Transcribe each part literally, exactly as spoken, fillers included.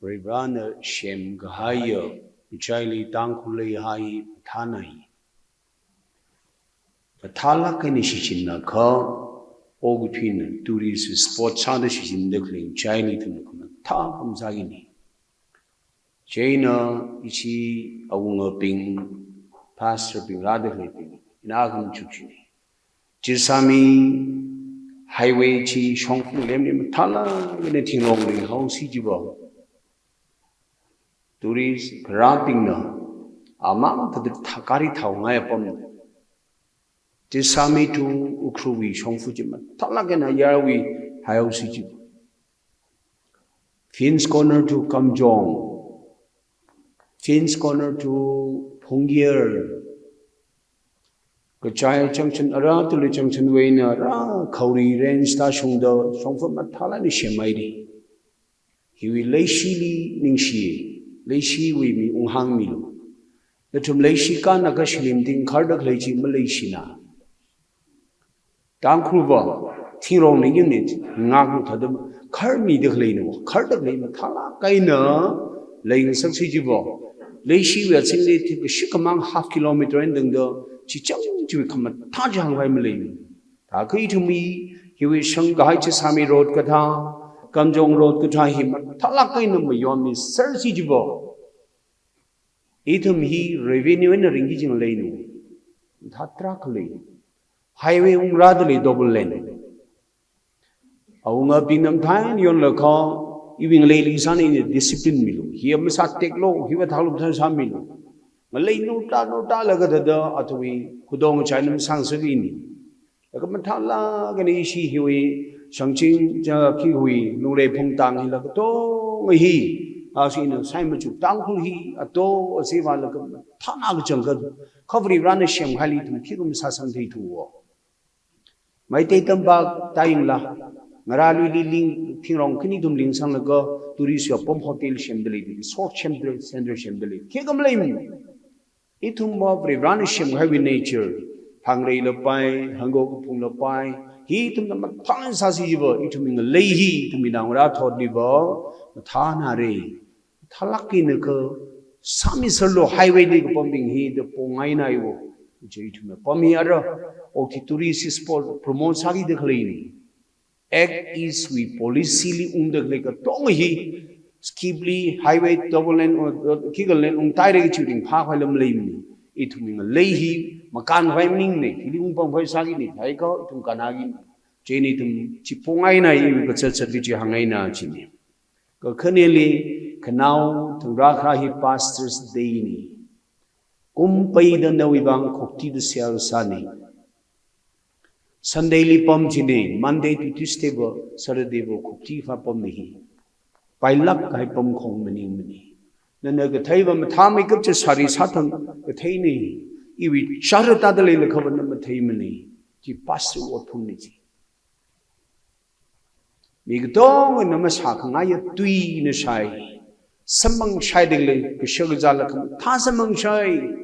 Varivarana semkahaiya, ichili Tangkhul leihai mathānai. Mathālāk eina shichinna kha, okathuina tourist spot sāda shichinda khalei ichili ithum khamathā pamsākini. Chieina ishi awungabing, pastor bing rāda khaleibing, ina kham chukchini. Chisami highway chi shongfa lemli mathālāk eina thingrong ringhaosi chiva. Tourist kharābingna amang thada thā, gari thāngai apam. Chisami to Ukhrulwui shongfa chi mathālāk eina yarwui highway chi. Finch Corner to Kamjong. Finch Corner to Phungyar. Kachai junction, ara Tuli junction wui eina ara Khauri range tāshungda shongfa mathālāk eina semhairi. Hiwui leishili ningshi, leishiwui mi unghāngmilu. Nathum leishi kānakha shilim ting kharda khalei chi maleishina. Tangkhulva thingrong ning unit ngaklu thada kharmida khaleina, kharda khalei mathālāk eina leingasaksi chiva. Leishiwui azingli thikashik amang half kilometer eina tangda, chi chang chiwui khamathā chi hāngvai malei. Thākha ithumwui hiwui shangkahai Chisami road kathā, Kamjong road kathā hi mathālāk eina mayonmisersi chiva. Ithum hi revenue eina ringki jing leinu. Mathā tarākha lei. Highway ungrāda lei double lane. Awungabingna mathān yonlakha, iwui ngaleili sāni ina discipline milu. Hi masāteklu, hiva thālu mathān sāmilu. Ngalei nota, nota laga thada, athumwui khudong chainam sāngasakini. Laga mathālāk eina ishi hiwui, Shangching, ja, khiwui, Lunglei Phungtang hila katonga hi, ashi ina sai machuk Tangkhul hi, ato, asiva laga mathāna kachangkhat, kha Varivarana semhaili ithum khikha masāsangtheithuwa. Meitei Tampak tāyangla, ngarāluili ling, thingrong khani ithum lingsanglaga, tourist wui apam hotel semda lei, resort semda lei, center semda lei, khikha maleimu. Ithumva Varivarana semkahaiwui nature, Phangreila pai, Hanggo Kaphungla pai, hi ithumna mathālāk sāsi chiva, ithumwui ngalei hi, ithumwui naongarā thotliva mathānare. Mathālāk eina kha sāmiserlu, highway li kapambing hi da pongainaiwo. Chi ithumna pam hi ara, okathui tourist spot promote sākida khaleini. Act East wui policy li ungda khalei katonga hi, scheme li highway double lane, uh, uh, khikha lane ungtāhaira kachi ringphākhavai lam leimana. Ithumwui ngalei hi makānkhavai maningmana, hili ungpamkhavai sākini, haikha ithum kānakini. Chieina ithum chi pongainai, iwui kazatzat kachi hāngngaina chini. Kakhaneli, khanao thangrākha hi Pastors Day ni. Kum peida nawui vang khuktida seihā sāni. Sunday li pam chini, Monday to Tuesday va, Saturday va khukti kha pamni hi. Pailāk kahai pamkhong maningmana. Nana katheiva mathāmeikap chi sari sāthang katheini. Iwui chara tāda leilakhava na matheimana. Chi pastor otphungni chi. Mi katongana masākhangaiya tuina shai. Samphang shaida khalei, kashak kazāla khamathā samphang shai.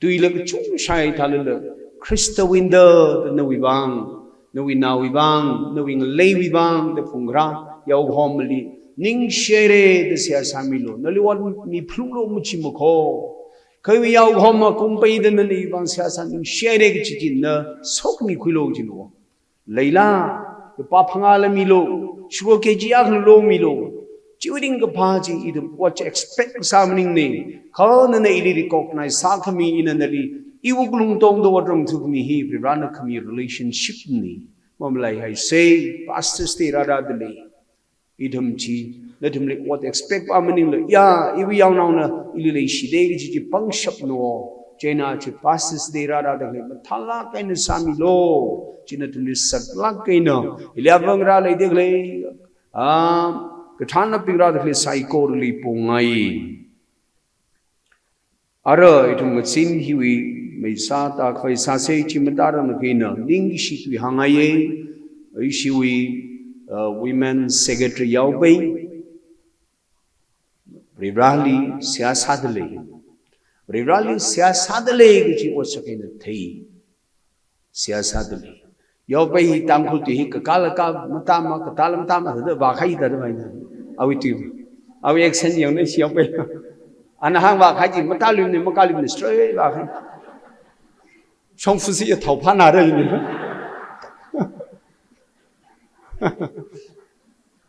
Tuila kachung shai thālala, Khristawui eina da nawui vang, nawui naowui vang, nawui ngaleiwui vang da phungkharā yaokahomali ningshihaira da seihā sāmilu. Nali ot miphalunglu machimakho. Kha iwui yaokahoma kum peida nawui vang seihā sā ningshihaira kachi chi na sokhami khuilu chinu. Leila, lupā phangāla milu, sugar K G akhala lomilu. Chiwui ringkaphā chi ithum ot chi expect sā maningmana. Kha nana ili recognize sākhami, ina nali iwui wuklung tongda otram thukhami hi Varivarana khami relationship ni. Mamalaihaisa, Pastors Day rārāda lei. Ithum chi, nathumli ot expect pa maningla, ya, iwui yaonaona ili leishida kachi chi pangshapna. Chieina chi Pastors Day rārāda khalei mathālāk eina sāmilu. Chi nathumli saklāk eina, ili apam rāleida khalei, ah, kathānabing rāda khalei saikorali pongai. Ara ithum ngazin hiwui meisā tākhavai sāsa, chi matarang na kina ningkashi tui hāngngaiya, ishiwui, uh, women secretary yaopei, Varivarali seihā sāda lei. Varivarali seihā sāda lei kachi otsak eina thei. Seihā sāda lei. Yaopei hi Tangkhul tui hi kakālakā matāma, katāla matāma, thāda vākhai thāda vaina. Awui tui. Awui accent yangna shiyang pai. Ana hāngvākahai chi matāluimana, makāluimana, straight vākahai. Shongfa si ya thao phānara yini.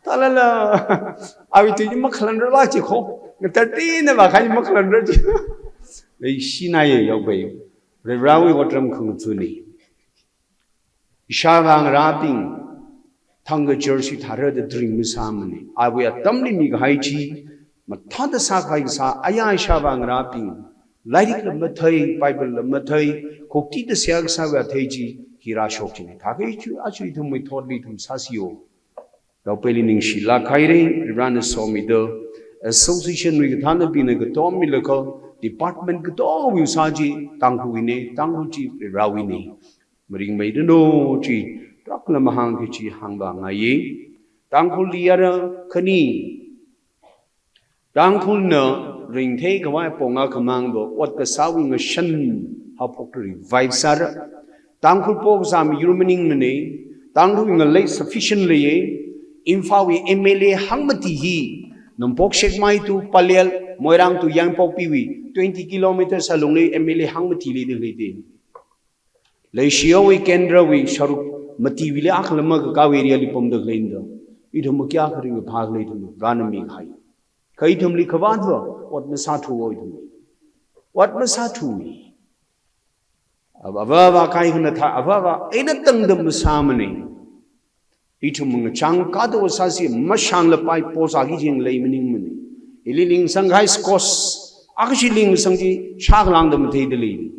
Thālala, awui tui chi makhalanra vā chi kho. Ngatartina vākahai makhalanra chi. Leishina ye yaopai. Varivarāwui otram khangachunna. Ishāvā ngarābing, thangkha church wui tharada tring masāmana. Awui atamli mikahai chi, mathāda sākhavai kasā, aya ishāvā ngarābing, lairikla mathei, Biblela mathei, khuktida seihā kasāwui athei chi, hi rāshok china. Thākha chi, aja ithumwui thotli ithum sāsiyo. Yaopaili ningshilāk haira, Varivarāna somida, association wui kathānabingna katom milaga, department katomwui sā chi, Tangkhulwuina, Tangkhul chi Varivarāwuina. Maringmeiranu chi, tarākha mahāngki chi hāngvāngaiya. Tangkhulli ara khani, Tangkhulna ringtheikhavai apong akhamangva ot kasāwui ngashan haophok revive sāra. Tangkhul pokazā miyur maningmana, Tangkhulwui ngalei sufficient leiya, Imphalwui M L A hangmati hi, Nongpok Sekmai to Pallel, Moirang to Yaingpokpiwui twenty kilometers alungli M L A hangmati leida leida. Leishiwui kendrawui sharuk matiwuili akhala makakāwui area li pamda khaleina da. Ithum kayākha ringphā khalei ithum Varena mikahai. Kha ithumli khavātva, ot masāthuwa ithumli. Ot masāthuwa. Ava, ava, ava kaikhana thā, ava, ava, eina tangda masāmana. Ithum ngachang kato sāsi mashanglapai posāki jing lei maningmana. Ili lingsangkahai squash, akhashi lingsang chi shākhalāngda matheida lei.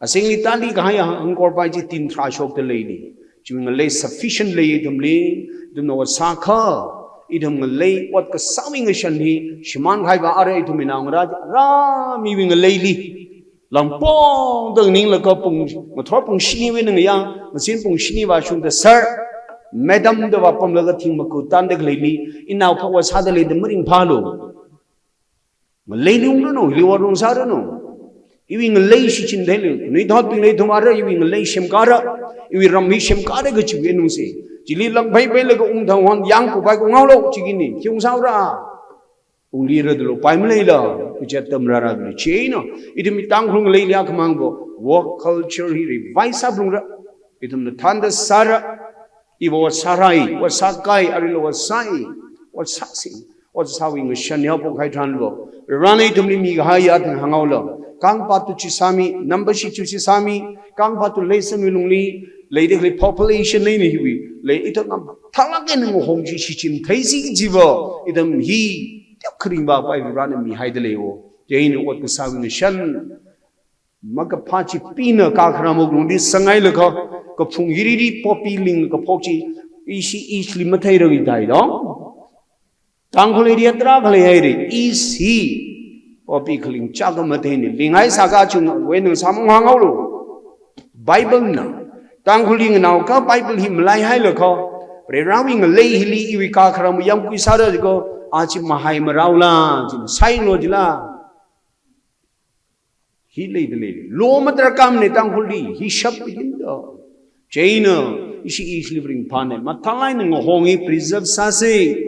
Asingli tālikahai hangkorpai chi tin tharā shokda leili. Chiwui ngalei sufficient lei ithumli, ithumna ot sākha, ithum ngalei ot kasāwui ngashan hi, shimānkahaiva ara ithumwui naongarā, rāmiwui ngaleili. Langpongda nganinglaga pung, ngathor pung shiniwui nangayā, ngazin pung shini vāshungda sir, madam da vāpamlaga thing maku tanda khaleili, inao phak ot sāda leida maringphālu. Ngaleili ungranu, ili ot rungsāranu. Iwui ngalei shichin theilu, nuithotbingli ithum ara, iwui ngalei semkara, iwui ram hi semkara kachiwui nungsi. Chili langphei pheilaga ungthang hon yangkupai kunghaolu, chikini, khi ungsāura. Unglira dulu, pai maleila, kuchat tamrara dulu, chieina, ithum Tangkhul ngaleili akhamangva, work culture hi revive sāphalungra, ithumna thānda sāra, iva ot sārai, ot sākai, arila ot sāi, ot sāsi, ot sāwui ngashan yaophokhai tharanva, Varena ithumli mikahai yathang hānghaolu, kangpatu chi sāmi, number shi chu chi sāmi, kangpatu leisāmi lungli, leida khalei population leina hiwui, lei ithum ngam thalak eina ngahong chi shichin theisi kajiva, ithum hi, tep kharingvāpai Varena mihaida leiwo. Chieina ot kasāwui ngashan, makaphā chi pina kakharam wuklungli sanghailaga, kaphung hiriri poppy ling kaphok chi, ishi ishli matheirang idai do. Tangkhul area tarākha leihaira, ishi poppy khaling chaka matheina, linghai sāka chungwui nang sāmung hānghaolu. Biblena, Tangkhulli nganaokha Bible hi malaihailaga, Varivarawui ngalei hili iwui kakharam yangkui sāra jiakha, aja mahai maraola, jin sainglo jila. Hi leida lei. Law madarkarmana Tangkhulli, hi shap hina da. Chieina, ishi ishli ringphāna, mathālāk eina ngahong hi preserve sāsa.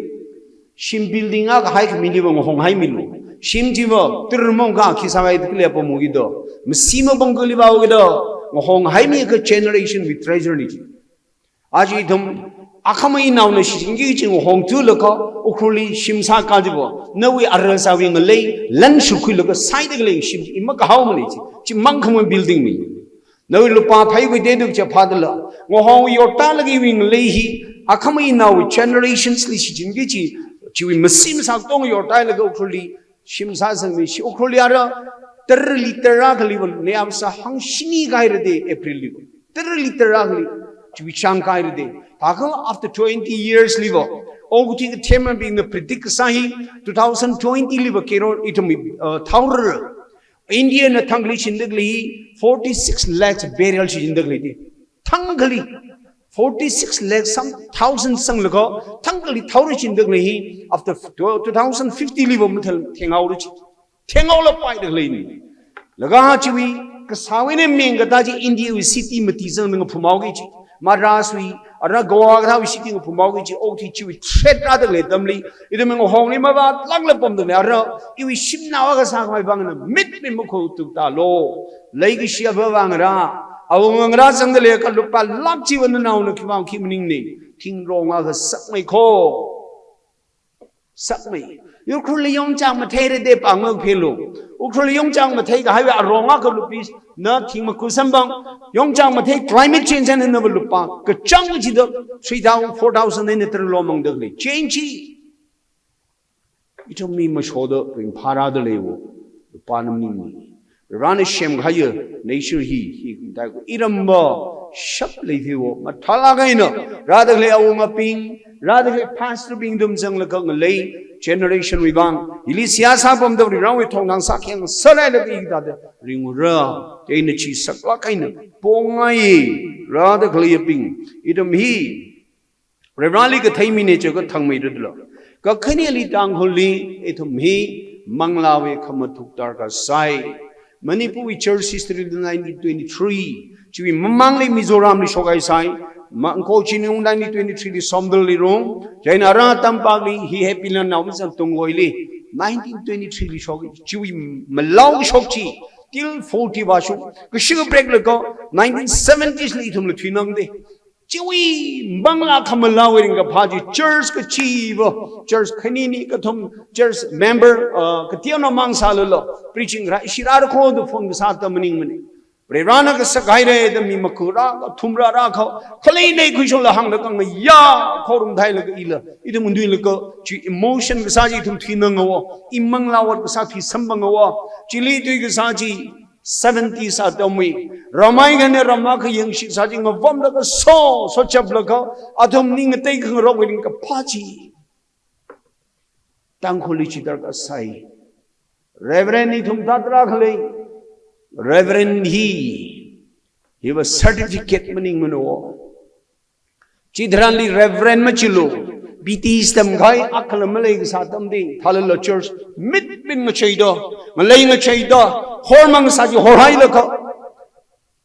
Shim building akha haikhamiliva ngahong haimilu. Shim chiva, tirmong ka khi sāngai tikle pamungki da. Masi mabang kali vāki da. Ngahong haimiakha generation wui treasure na chi. Aja ithum, akhama inaona shichinki kachi ngahong thulaga, Ukhrulli shim sāka jiva, nawui ara sāwui ngalei, lan shukhuilaga saida khalei shim, i makahaomana chi, chimang khamang building na. Nawui lupā phei khuida duk cha phadala, ngahong yortālaga iwui ngalei hi, akhama inaowui generations li shichinki kachi, chiwui masi masā tong yortālaga Ukhrulli, shim sāsangmi shi Ukhrulli ara, tara liter akhaliva, nayam sā hangshini kahaira da April liva. Tara liter akhali, chiwui chang kahaira da. Thākha after twenty years liva, okathui kathemabingna predict kasā hi, two thousand twenty liva kero ithum, uh, thaora. Indiana thangkhali shinda khalei hi, forty-six lakhs barrel shinda khalei da. Thangkhali, forty-six lakh some thousand sanglaga, thangkhali thaora shinda khalei hi, after two thousand fifty liva mathālāk thenghaora chi. Thenghaolapaida khaleina. Laga chiwui, kasāwui eina ming katā chi Indiawui city mati zangda ngaphumhaoki chi. Madraswui, Ara Goa kathāwui city ngaphumhaoki kaji okathui chiwui threat rāda khalei atamli, ithum ngahongli mavātlākla pamda khalei ara, iwui shimnao akha sākhavai vangna mit mi makhuthuktalo. Leikashi ava vāngarā, awunga ngarā zangda leiakha lupā lakh chiva nanaona khivang khi maningna, thingrong akha sakmei kho. Sakmei. Ukhrulli yongchang matheira da pāngmang phelo. Ukhrulli yongchang matheikahaiwui arong akha lupina thing maku samphang. Yongchang mathei climate change eina nava lupā kachang chida three thousand, four thousand eina tara lomangda khalei. Change chi. Ithum mi mashoda ringphārāda leiwo. Lupāna maningmana. Varena semkahaiya nature hi, hi khuitai ko. Iramva shap leithewo, mathālāk eina rāda khalei awungabing, rāda khalei pastor bing ithum zanglaga ngalei generation wui vang, hili seihā sāpamda Varewui thongthang sākhayang sālailaga i kathāda ringura, chieina chi saklāk eina pongai, rāda khaleibing, ithum hi Vareli kathei mina chiakha thangmeira dala. Kakhaneli Tangkhulli ithum hi manglāwui khamathuk darkar sai. Manipurwui church history li nineteen twenty-three, chiwui mamangli Mizoramli shokhai sai. Ma-, Ngkho Chinung nineteen twenty-three li Somdalli rung. Chieina ara Tampakli hi Happy Land nao mazang Tungoili nineteen twenty-three li shok, chiwui malao shok chi till forty vāshung. Kashi break laga nineteen seventies li ithumla thuinangda. Chiwui manglā khamalāwui ringkaphā chi church kachiva, church khanini kathum, church member, uh, kateonao mang sālala, preaching rāshirāra kho da phone kasā atam maningmana. Varena kasakhaira da mi makhurā, kathumrāra kho, khalei nei khuishokla hānglaga ngayā, khorumthailaga ila, ithum nduilaga, chi emotion kasā chi ithum thuinanghaowa, i manglā ot kasā thuisamphanghaowa, chili tui kasā chi, seventies atamwui, ramai khani rama kha yangshi sāchi ngavamlaga so, so chaplaga, athum ning ngatei khangarokwui ringkaphā chi. Tangkhulli chi darkar sai. Reverend ithum thāda rākhalei, Reverend hi, hiva certificate maningmana wo. Chitharanli Reverend machilu, B T S tamkahai akhala malei kasā atamli, thalala church mit mit ngacheida, ngalei ngacheida, hormang kasā chi horhailaga,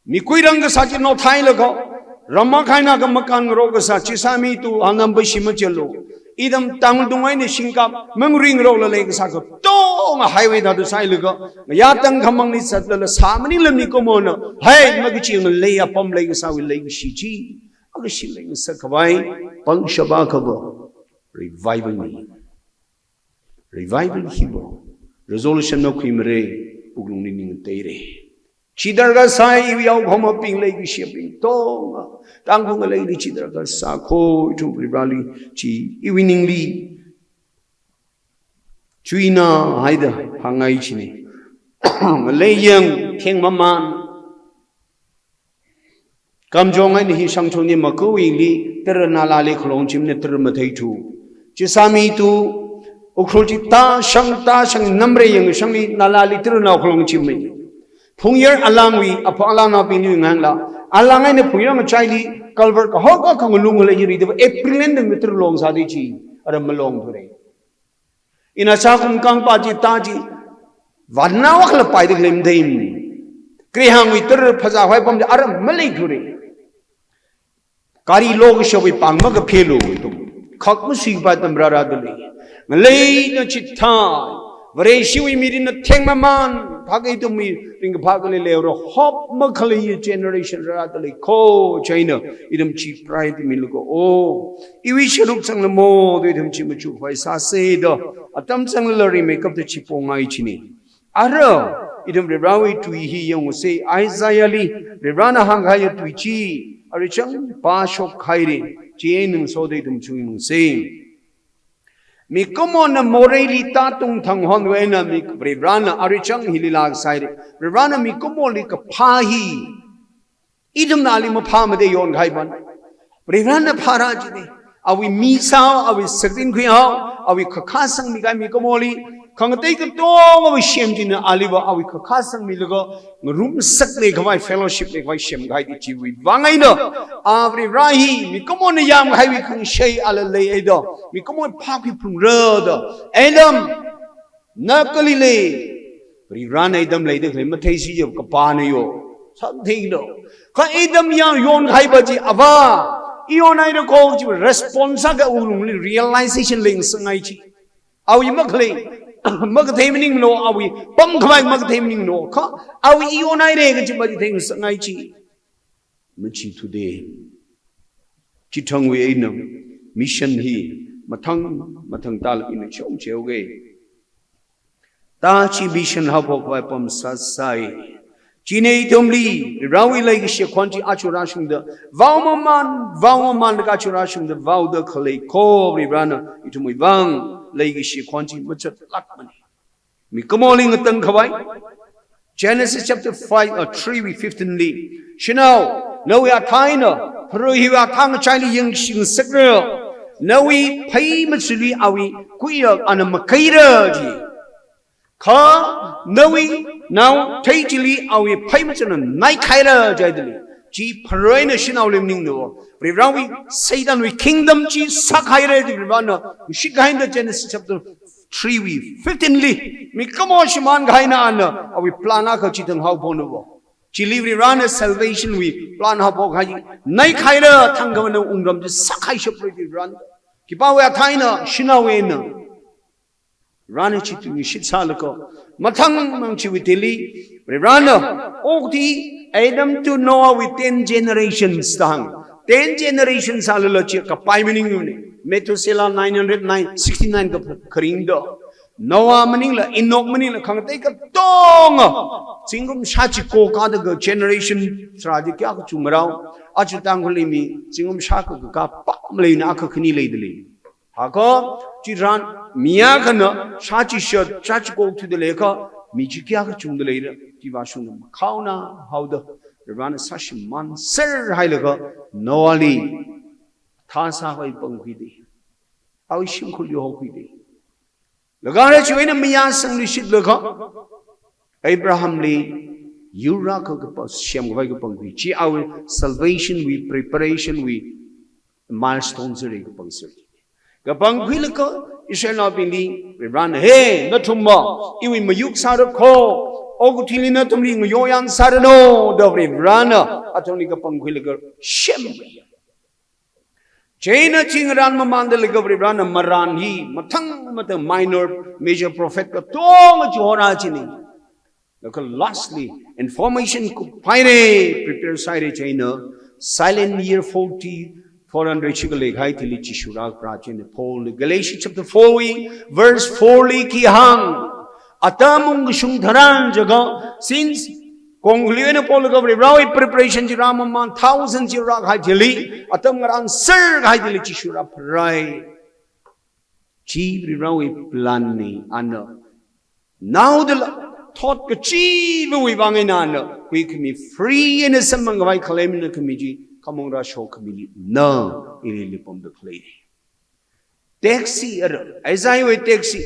mikuirang kasā chi nothailaga, rama khaina kha makānngarok kasā chi sāmi tu hanam bashi machilu. Ithum Tangkhul tung eina shingkap, mangringaroklā lei kasā katonga highway thāda sāhailaga, ngayā tangkhamangli zatlala sāmaningla mikumona, hai, makachi ngalei apam lei kasāwui leikashi chi. Akha shileng sakkhavai, pangshap akhava, revival ni. Revival hiva, resolution na khuimara, wuklungli ning teira. Chi darkar sai iwui yaokahomabing leikashibing tonga, Tangkhul ngaleili chi darkar sākho, ithum Vareli chi, iwui ningli. Chuina haida, hāngngai china. Ngalei yang, theng maman. Kamjong eina hi shangchoni makuwingli, tara nalali khalong chimna tara matheithu. Chi sāmi tu, Ukhrul chi ta shang, ta shang namre yang shangli nalali tara nao khalong chimmi. Phungyar alangwui, apha alangnaobingli ngangla. Alang eina Phungyar ngachaili, culvert kahok akha ngalung lei yuri deva April eina tara long sāda chi, ara malongthura. Ina chākum kangpa chi ta chi, vānao akhala paida khalei matheimana. Krihāngwui tara phazā hoi pamda ara maleithura. Gari lokashawui pāng makaphelu ithum. Khak masuipa atam rārāda lei. Ngaleina chithā. Vareshiwui mirinna theng maman. Phak ithumwui ringkaphā khalei leira. Hope makhalei generation rārāda lei. Kho chieina ithum chi pride milaga. Oh. Iwui sharuk zanglamo, da ithum chi machukkhavai sāsa da, atam zanglala rimeikapta chi pongai china. Ara, ithum Varewui tui hi yangsa, Isaiahli, Varena hāngkahai tui chi, ara chang pāshok haira, chieina ngasoda ithum chungsa. Mikumona moreili tātung thang honwui eina mi, Varena ara chang hili lāksaira. Varena mikumoli kaphā hi, ithumna ali maphāmada yonkahai pan. Varena phārā china. Awui misao, awui sakrin khuihao, awui khakha sangmikahai mikumoli. Khangatei katonga awui shem china aliva awui khakha sangmilaga ngarumsak leikhavai, fellowship leikhavai semkahai di chiwui vang eina. A Vare hi, mikumona yamkahaiwui khangshei ala leihaida. Mikumowui phākhui phungra da. Adam, na kali lei, Varena ithum leida khalei matheisi yo kapāna yo. Sāthei lo. Kha ithum yang yonkahaiva chi ava. I onhaira ko kachi response akha awui lungli realization leingasakngai chi. Awui makhalei, makathei maningmana, awui pamkhavai makathei maningmana, kha awui i onhaira kachi machitheingasakngai chi. Machithuda. Chithangwui eina mission hi mathang mathang tālāk eina chong cheoga. Ta chi mission haophok khavai apam sāsai. Chieina ithumli, Varewui leikashi khon chi aja rāshungda, vao mamān, vao mamānlaga aja rāshungda, vaoda khalei ko Varena, ithumwui vang, leikashi khon chi machatlākmana. Mikumoli ngatangkhavai. Genesis chapter five, uh, three wui fifteen li. Shanao, nawui athā eina, pharoi hiwui athā ngachaili yangshingasakra. Nawui phei machili awui kuiya ana makaira ji. Kha nawui nao thei chili awui phei machina naikhaira jaidali. Chi pharoina shanaoli maningmana. Varewui Satanwui kingdom chi sākhaira ji Varena. Shikahaina Genesis chapter three wui fifteen li. Mikumo shimānkahaina ana. Awui plan akha chithang haophokna. Chili Varena salvation wui plan haophok hai. Naikhaira thangkhamei wungram chi sākhaishapra ji Varena. Khipāwui athā eina, shanaowui eina. Varena chi tuingashit sālaga, mathang mang chiwui thili, Varena, okathui, Adam to Noah wui ten generations da hāng. Ten generations sālala chi kapai maningmana. Methuselah nine hundred nine, sixty-nine ka kharingda. Noah maningla, Enoch maningla, khangatei katonga. Zingkum shāchiko kāda ka generation, sāra chi kayākha chungrao. Aja Tangkhulli mi, zingkum shākha kakā pam leina akha khani leidalei. Hako, chitharan, mi akhana, shāchishat, shāchiko thuda leikha, mi chi kayākha chungda leira, chiva shungda makhaona, haoda, Varena sāshimānser hailaga, Noahli, thā sākhavai pangkhuida. Awui shimkhurli hokhuida. Laga re chiwui eina mayāsangluishitlaga, Abrahamli, yur akha kapa semkhavai kapangkhui. Chi awui salvation wui, preparation wui, milestone sāra kapangser. Kapangkhuilaga Israelnaobingli, Varena, he, nathumva, iwui mayuk sāra ko, okathuili nathumli ngayoyang sāranu, da Varena, athumli kapangkhuilaga, sem. Chieina chi ngarān mamānda leikha Varena marān hi, mathang mathang minor, major prophet katonga chihorā china. Laga lastly, information kuphaira, prepare sāhaira chieina, silent year forty, four hundred shikha leikahai thili Jishu rākapharā china Paul, Galatians chapter four wui, verse four li khi hāng, atam ungkashung tharan jiakha, since, kongkhali eina Paul laga Varewui preparation chi rāmamān, thousand chi rākahai thili, atam ngarānser kahai thili Jishu rāpharāi. Chi Varewui plan na, ana. Naodala, thot kachiva̱wui vang eina ana, kuikhami free eina samphang khavai khalei mina khami chi, khamong rāshok khamili, na, ili lipamda khalei. Text hi ara, Isaiahwui text hi,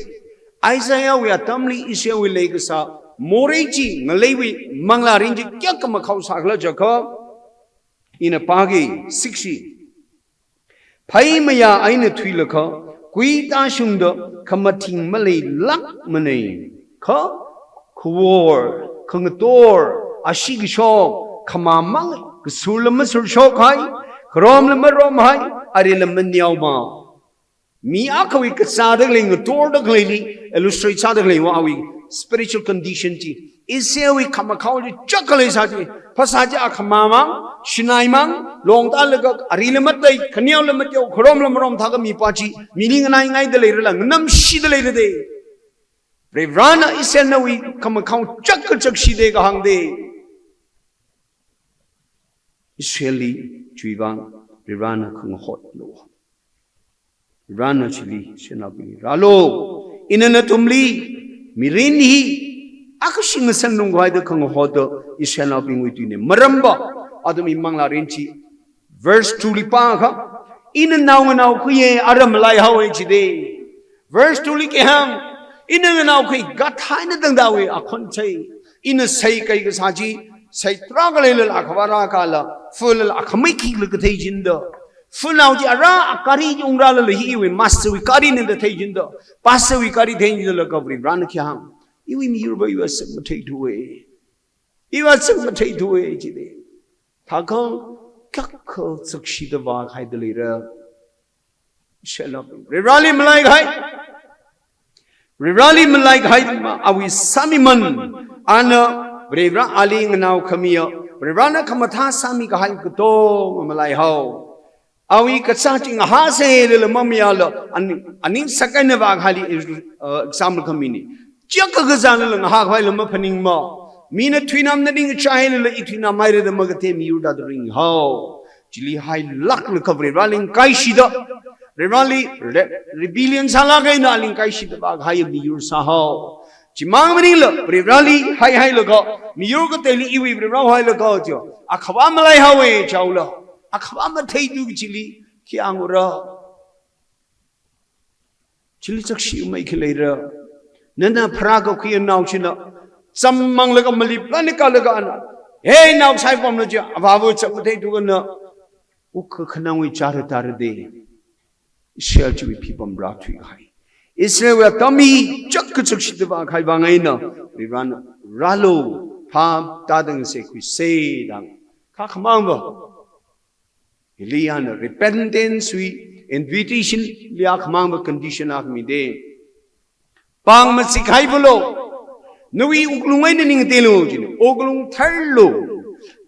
Isaiahwui atamli Israelwui leikasā, morei chi, ngaleiwui, manglārin chi, kayākha makhao sākhala jiakha, ina pāki, six hi. Phei mayā eina thuilaga, kui tāshungda khamathing maleilākmana. Kha, khawor, khangator, ashee kashok, khamamang, kasurla masurshok hai, kharomla marom hai, arila maneomā. Mi akhawui kazāda khalei, ngatorda khaleili, illustrate sāda khaleiva awui spiritual condition chi. Israelwui khamakhao chi chak khalei sā chi, phasā chi akhamamang, shanaimang, longtālaga, arila matei, khaneola mateo, kharomla marom thākha mipā chi, mili nganaingaida leirala, nganamshida leira de. Varena Israelnaowui khamakhao chak kachak shida kahāngda. Israelli chiwui vang, Varena khangahotlu. Varena chili, Israelnaobing, rālu, ina nathumli, mirin hi, akha shingasan lungkhavai da khangahotda, Israelnaobingwui tuina. Maramva, athumwui manglārin chi, verse two li pākha, ina nao nganaokhuiya, ara malaihaowa jida. Verse two li khi hāng, ina nganaokhui, kathā eina tangda awui akhon thei. Ina saikai kasā chi, sai tarākha leilala akhavā rākala, fala akhamei khikhala kathei chinda. Fanao chi ara agari chi ungrālala hi iwui masterwui garina da thei chinda. Pastorwui gari thei chinda laga Varena khi hāng. Iwui miyurva iva sak matheithuwa. Iva sak matheithuwa jida. Thākha kayākha chakshida vākhaida leira. Shalom. Varivarali malaikahai. Varivarali malaikahai ma awui sāmiman. Ana Varivara ali nganao khamiya. Varivarana khamathā sāmikahai katonga malaihao. Awui kachā chi ngahāsei lala mamayāla, ani, ani sakaina vākhaili, uh, example khamini. Chiyākha kazānala ngahākhavai la maphaningma. Mina thuinamna ning chai lala i thuinamhaira da makatei miyur da ringhao. Chili hailākla kha Varivarali ngakaishida. Varivarali re-, rebellion sālāk eina ali ngakaishida vākahai miyur sāhao. Chimang maningla, Varivarali haihailaga, miyur kateili iwui Varivara hailaga, jo. Akhava malaihaowa, chaola. Akhava matheithu chili, khi angura. Chili chakshimei khi leira. Nana pharākakhui nao china. Chammanglaga maliplani kalaga ana. He nao saipamna jo, avāva chak matheithu kana. Ukha khanangwui chara tara de. Israel chiwui phipam rāthuihai. Israel wui atam hi chak kachakshida vākahai vang eina, Varivarana rālu, phap tāda ngasekhuisei da. Kha khamangva. Hili ana repentance wui invitation li khamangva condition akha mide. Pāng machik haiphalu. Nawui wuklung eina ning telu jina. Wuklung tharlu.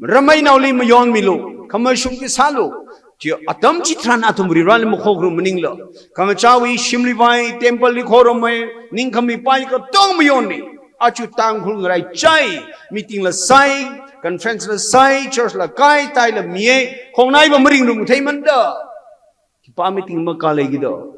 Ramainaoli mayonmilu. Khamashung chi sālu. Chi atam chitharan athum Varivarali makhokharum maningla. Khamachāwui shimli vai, temple li khorumwui, ningkhami pai katonga mayonmi. Aja Tangkhul ngaraichai, meeting la sai, conference la sai, church la kai, taila miya, khongnaiva maringrum theimanda. Khipā meeting makālei kida.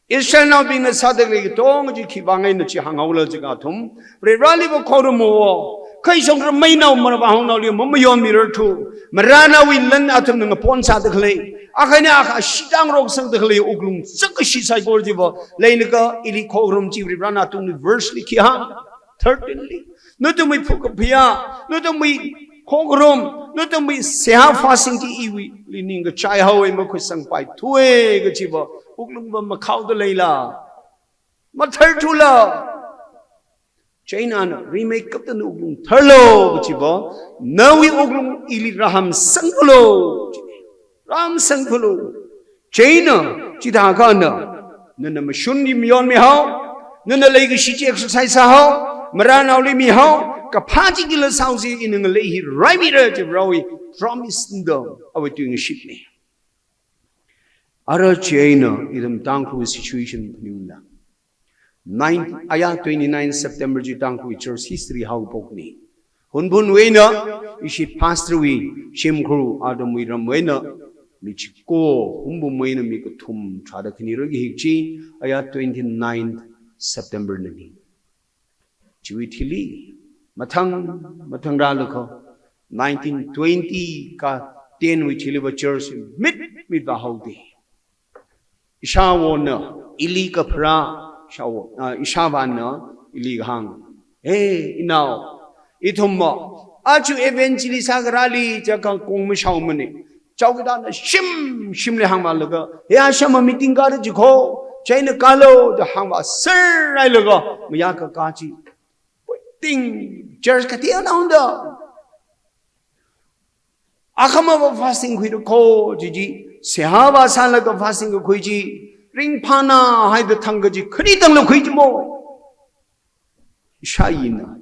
Israelnaobingna sāda khalei katonga chi khivang eina chi hānghaola jiakha athum. Varivaraliva khorumwo. Khaishong ramainao maravāhaonaoli mamayonmirarthu. Marānaowui lan athumna ngapon sāda khalei. Akha eina akha shitangrok sangda khalei wuklung chak kashi saikora chiva. Leilakha ili khokharum chi Varivarana atungli verse li khi hāng. Thirteen li. Nathumwui phukaphiya, nathumwui khokharum, nathumwui seihā fasting chi iwuili ningkachai haowa makhuisangpaithuwa kachiva, wuklungva makhaoda leila. Matharthula. Chieina ana, rimeikapta nawui wuklung tharlu kachiva, nawui wuklung ili rāhamsangphalu. Rāhamsangphalu. Chieina, chithākha ana, nana mashun chi mayonmihao, nana leikashi chi exercise sāhao, marānaoli mihao, kaphā chi khila sāhaosi ina ngalei hi raimira chi Varewui promise da awui tuingashitna. Ara chieina, ithum Tangkhul situation phaningla. Nine, aya twenty-nine September chi Tangkhul church history haophokna. Hunphunwui eina, ishi pastor wui, shimkhur athumwui ramwui eina, mi chiko, Hunphunwui eina mi kathum tharāda khani rākahik chi, aya twenty-ninth September nani. Chiwui thili, mathang, mathang rālaga, nineteen twenty ka ten wui thiliva church mit, mit vāhaoda. Ishāvona, ili kapharā, ishāvo, ah, ishāvāna, ili kahāng. Hey, inao, ithumva, aja evangelist sākarāli, jiakha kong mashaomana. Chowkidar na shim, shimli hāngvālaga, he ashama meeting kāra jiko, chieina kālu, da hāngvāserhailaga, mayākakā chi. Puiting, church kateonao da. Akhamava fasting khuira ko, chi chi, seihā vāsālaga fasting kakhui chi, ringphāna haida thangkha chi, khani tangla khui chi mo. Ishāyina,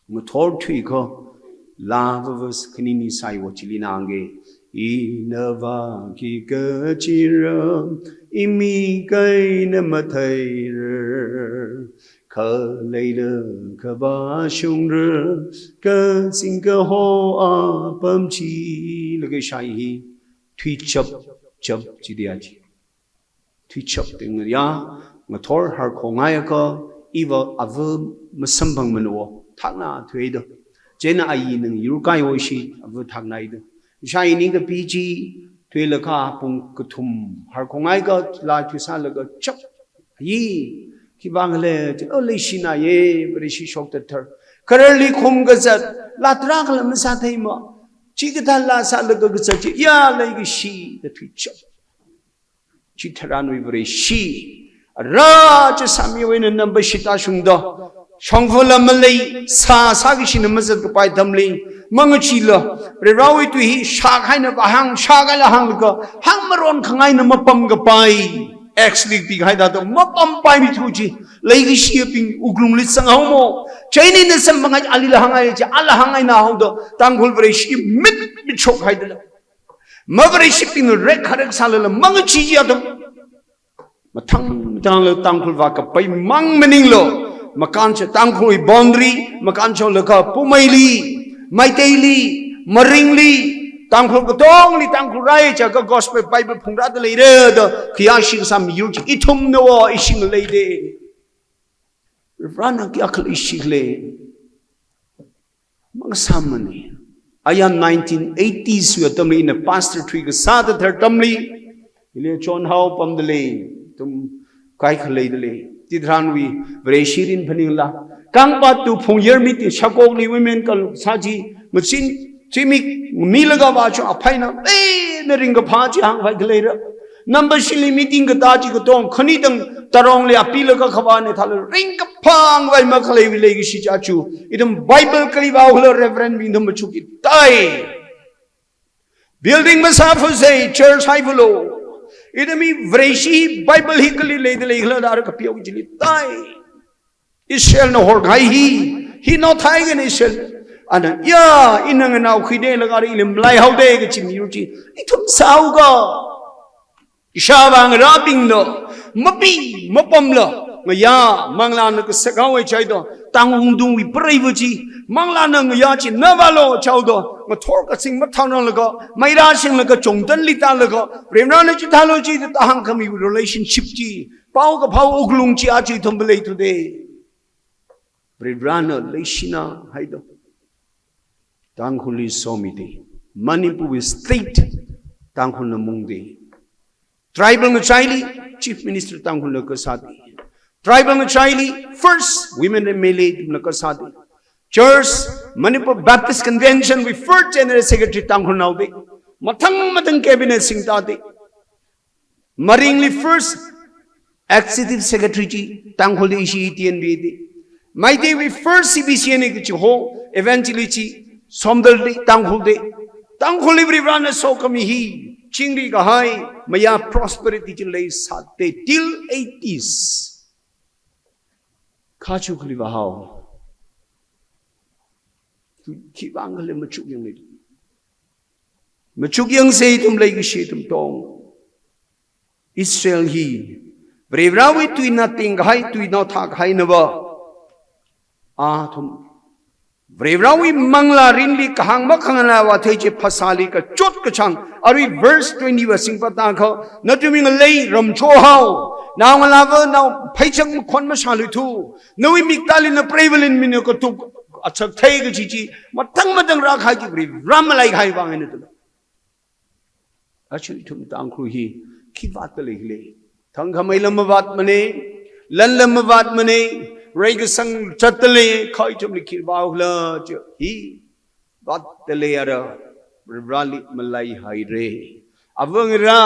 ngathor thuikha, laa verse khanini saiwo chili nangga, ina vāki kachira, imi kaina matheira, khaleilakha vāshungra, kazing kaho apam chi, laga ishā hi, thuichap, chap chi dia chi. Thuichap ting ya, ngathor harkhongaiakha, iva ava masamphangmana wo, thakna thuida. Chieina ayi nang yurkaiwo ishi, ava thakna ida. Ishā ini kapi chi, thuilaga pung kathum, harkhongaiakha, laa thuisālaga chap. Ayi, khivang le, chi, o leishina ye, Vareshi shoktathar. Khararli khum kazat, laa tarākhala masātheima. Chikathā laa sālaga kazat chi, ya leikashi, da thuichap. Chitharanwui Vareshi. Ara chi sāmiwui eina namba shita shungda. shongfala malei, sā sākashina mazatkapai atamli, mangachila, Varivarāwui tui hi shākahaina vāhāng, shākahaila hānglaga, hāngmaron khangaina mapamkapai, Acts li pikahaida to, mapampaimi thu chi, leikashiyabing wuklungli zanghao mo, chieina samphanghaida alila hānghai chi, ala hānghai na haoda, Tangkhul Vareshi mit mitshokhaida la. Mavareshi ping rek kharek sālala, mangachi chi atam. Mathang mathangla Tangkhul vākapai mang maninglo. Makāncha Tangkhul boundary, makāncha laga Poumaili, Meiteili, Maringli, Tangkhul katongli Tangkhul rai chiakha gospel Bible phungrāda leira da, khayāshi kasā miyur chi ithumna wo, ishi ngaleida. Varivarāna kayākha leishikhala. Mangasāmana. Aya nineteen eighties wui atamli ina pastor thuikasā tharan atamli, ili chonhao pamda lei, ithum kaikha leida lei. Chitharanwui Vareshi rin phaningla, kangpā tu phungyar meeting, Shakokli women kal sā chi, machin, chimik, milaga vāchung aphaina, eh, na ringkaphā chi hāngphai khaleira. Nambashili meeting katā chi katong, khani tang tarongli apilaga khavāna thāla ringkaphā ngavai makhaleiwui leikashi chi achu. Ithum Bible kali vāula Reverend bing ithum machukkitai. Building masāphasei, church haiphulo. Ithumwui Vareshi Bible hi kali leida leikhala da ara kapyo chili tai. Israelna horkahai hi, hi naothai kani Israel. Ana, ya, ina nganao khuida laga ri ili malaihaoda kachi miyur chi. Ithum sāhaoga. Ishāvā ngarābingna, mapi, mapamla, ngayā, manglāna kasak haowa chihaida, Tangkhul ungdungwui preiva chi, manglāna ngayā chi, navālo chihaoda, ngathor kasing mathānranglaga, meirāshinglaga, chongtanli tālaga, Varivarāna chithālo chida hāngkhami relationship chi, paokaphā wuklung chi aja ithum phalei thuda. Varivarāna leishina haida. Tangkhulli somida. Manipurwui state Tangkhulna mungda. Tribal ngachaili Chief Minister Tangkhulna kasāda. Tribal ngachaili first women M L A na kasāda. Church, Manipur Baptist Convention wui first General Secretary Tangkhulna haoda. Mathang mathang cabinet singda da. Maringli first executive secretary chi Tangkhulli ishi T N B A da. Meiteiwui first C B C N A kachi ho evangelist chi Somdalli Tangkhul da. Tangkhulli Varivarāna sokhami hi chingri kahai mayā prosperity chi leisāda till eighties. Kha chu khali vāhao. Khivang khala machukyang lei. Machukyangsei ithum leikashi ithum tong. Israel hi Varivarāwui tuina tingkahai, tuina thākahaina va. Athum Varivarāwui manglā rinli kahāng makhangana va thei chi phasāli kachot kachāng. Arui verse twenty va singpa tākha, nathumwui ngalei ramcho hao. Naongalāva nao pheichak makhon mashālu thu. Nawui miktāli na preivalin mina katuk achak thei kachi chi. Mathang mathang rākahai chi Varivarā malaikahai vang eina tula. Achu ithum Tangkhul hi khi vātda leikhala. Thangkhamei lam mavātmana, lan lam mavātmana, reikasang chatda lei, kha ithumli khi vāukhala chi hi vātda lei ara, Varivarāli malaihaira. Avāngarā,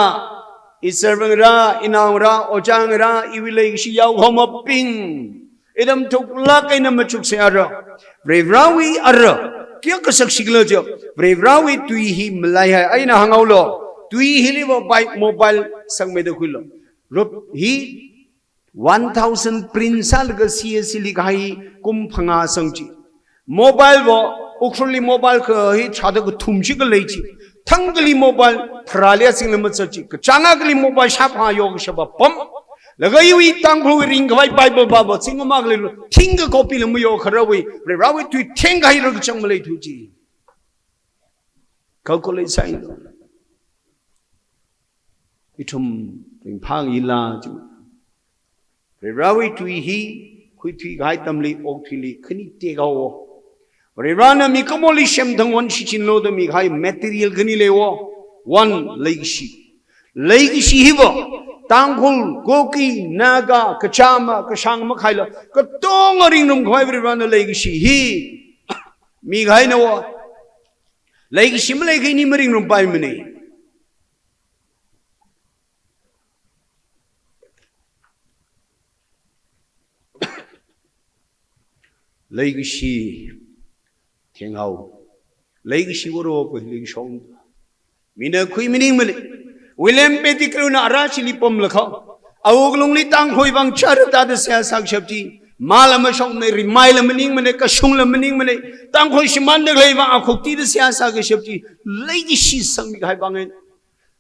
iservangarā, inaongarā, ojāngarā, iwui leikashi yaokahomabing. Ithum thuklāk eina machuksei ara. Varivarāwui ara. Kayākha sakshikhala chi. Varivarāwui tui hi malaihai eina hānghaolo. Tui hili va bai mobile sangmeida khuilo. Rup hi one thousand print sālaga C S C li kahai kum phangā sangchi. Mobile va, Ukhrulli mobile kahi tharāda kathum chi khalei chi. Thangkhali mobile tharāli asingla mazat chi. Kachāng akhali mobile shāpha yo kashapa pam. Laga iwui Tangkhulwui ringkhavai Bible va va sing ma khalei lo. Thingkha copy la mayo kharawui. Varivarāwui tui thengkahai rakachang maleithu chi. Calculate sāhailo. Ithum ringphāngila chi. Varivarāwui tui hi, khuithuikahai atamli, okathuili, khani tekhaowo. Varivarāna mikumoli semthang won shichinlo da mikahai material khani leiwo. One, leikashi. Leikashi hiva, Tangkhul, Kuki, Naga, Kachama, Kashang makhaila, katonga ringrumkhavai Varivarāna leikashi hi mikahainawo. Leikashi maleikha ini maringrumpaimana. Leikashi thenghao. Leikashi waro pa leikashong. Mina khui maningmana. William Pettigrew na ara chili pamlakha, awuklungli Tangkhul vang chara tāda seihā sākashap chi, mala mashokmana, rimeila maningmana, kashungla maningmana, Tangkhul shimānda khalei vang akhuktida seihā sākashap chi, leikashi sangmi kahai vang eina.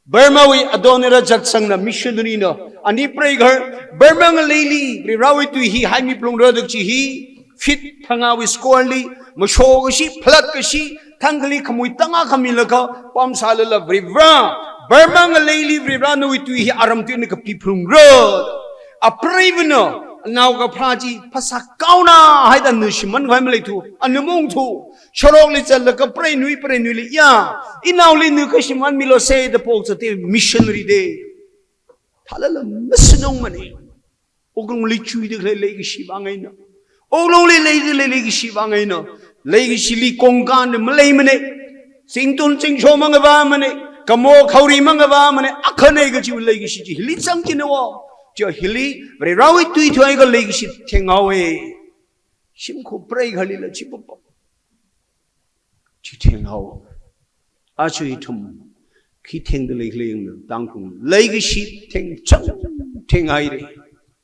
Burmawui Adoniram Judson na missionary na, ani preigahar, Burma ngaleili Varivarawui tui hi haimi phalungra da kachi hi, feet thangawui square li, mashokashi, phalatkashi, thangkhali khamui tanga khamilaga, pamsālala Varivara, Burma ngaleili Varivara nawui tui hi aram tuina kapi phalungra. Apreivana, anaokaphā chi phasā kaona haida na shimān khavai maleithu, ana maungthu, sharokli zatlaga preinui, preinui li ya, inaoli na kashimānmilu se da pokzata missionary de. Thālala masanungmana. Wuklungli chuida khalei leikashi vang eina. Wuklungli leida khalei leikashi vang eina. Leikashili kongkanda maleimana. Zingtun zingsho mangavāmana. Kamo khaori mangavāmana. Akhana kachi leikashi chi hili zangchinao. Chi hili Varivarawui tui thuiakha leikashi thenghaowa. Shimkhur preikhalila chi papa. Chi thenghao. Aja ithum khi thengda leikhala yanglu, Tangkhul leikashi thengchang, thenghaira.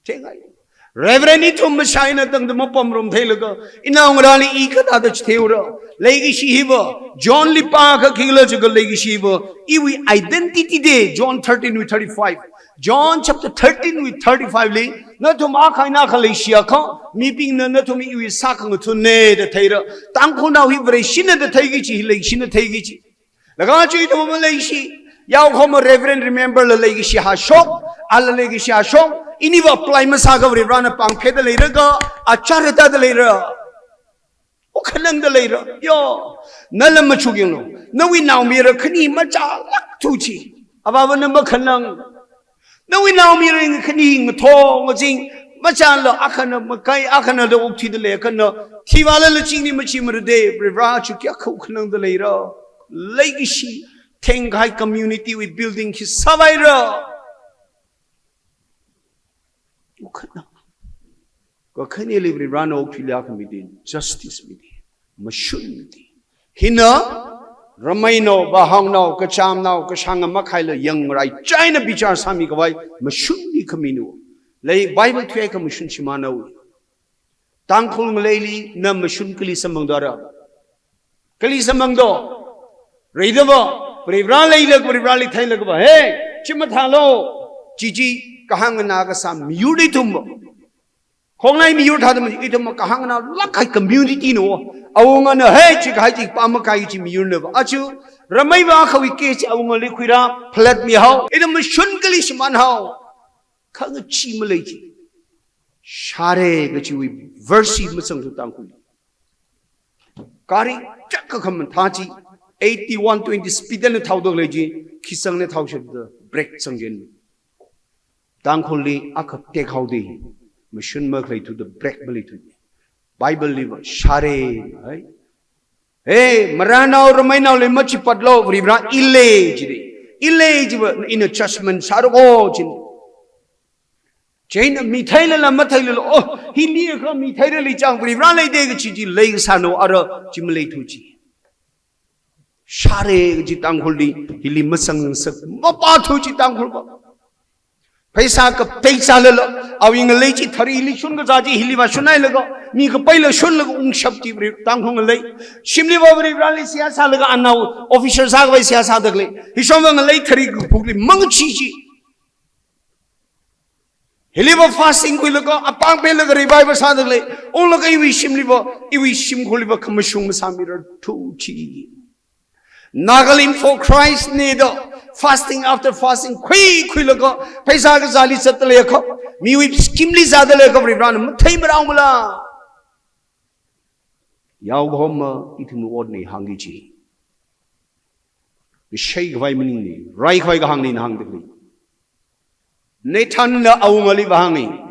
Thenghaira. Reverend ithum mashai eina tangda mapamrum theilaga, inao ngarāli i kathāda chitheira. Leikashi hiva, John li pākha khikhala jiakha leikashi hiva, iwui identity de, John thirteen wui thirty-five. John chapter thirteen wui thirty-five li, nathum akha eina akha leishiakha, mibingna nathum iwui sākhangathunna da theira. Tangkhulnao hi Vareshina da theiki kachi, hi leikashina theiki kachi. Laga chi ithum maleishi, yaokahoma Reverend Remember la leikashi hashok, ala leikashi hashok, iniva apply masāakha Varivarana pāngpheda leiraga, achara tāda leira. Okhanangda leira. Yo, nala machuk yanglu. Nawui naomayara khani machālākthu chi. Avāvana makhanang. Nawui naomayara khani ngathor ngazin machāla, akhana makai, akhana da okthuida lei, akhana thivālala chingli machimarade, Varivara chu kayākha okhanangda leira. Leikashi thengkahai community wui building khi sāvaira. Okhanang. Kakhaneli Varivarana okthuili akhami de, justice mide, mashun mide. Hina, Ramainao, Vahaonao, Kachamnao, Kashanga makhaila yangrai china bichar sāmi khavai, mashunli khamina. Lei Bible thuiakha mashun shimānao. Tangkhul ngaleili na mashun kali samphangdara. Kali samphangdo. Reidava, Varivara leila, Varivarali theilaga va, hey, chi mathālu. Chi chi, kahāng nganā kasā miyur ithumva. Khongnai miyur thāda ma, ithumva kahāng nganālāk kahai community na. Awungana, hey, chi kahai chi pāmakai chi miyurnava. Aja, Rameiva akhawui case chi awungali khuira, phalatmihao. Ithum mashun kali shimānhao. Khangachee malei chi. Shāra kachiwui verse hi mazangthu Tangkhul. Gari chak kakhamatha chi, eighty, one twenty speed eina thaoda khalei chi, khi sangna thaoshapda brake zangchin. Tangkhulli akha tekhaoda, mashun makhaleithuda brake maleithu. Bible liva shāra, hai. Hey, Maranao, Ramainaoli machipatlu, Varivara i lei jida. I lei jiva, ina judgment sāra ko jin. Chieina mi theilala matheilala, oh, hili kha mi theirali chang Varivara leida kachi chi leisāna ara chi maleithu chi. Shāra kachi Tangkhulli, hili mazangsak, mapāthu chi Tangkhulva. Pheisā kaphei sālala, awui ngalei chi tharili shun kazā chi hiliva shunhailaga, mi kapeila shunlaga ungshap chi Vari-, Tangkhul ngalei. Shimliva Varivarali seihā sālaga anao official sākhavai seihā sāda khalei. Hishomva ngalei thari kaphukli mangachee chi. Hiliva fasting khuilaga, apāng pelaga revival sāda khalei, unglaga iwui shimliva, iwui shimkhurliva khamashung masāmirarthu chi. Nagalim for Christ na da, fasting after fasting, khui khuilaga, pheisā kazāli zatda leiakha, miwui scheme li zatda leiakha, Varivarana mathei marao mala. Yaokahoma ithumwui otna hāngki chi. Kashei khavai maningmana, rai khavai kahāngna ina hāngda khalei. Nathanna awungali vāhānga.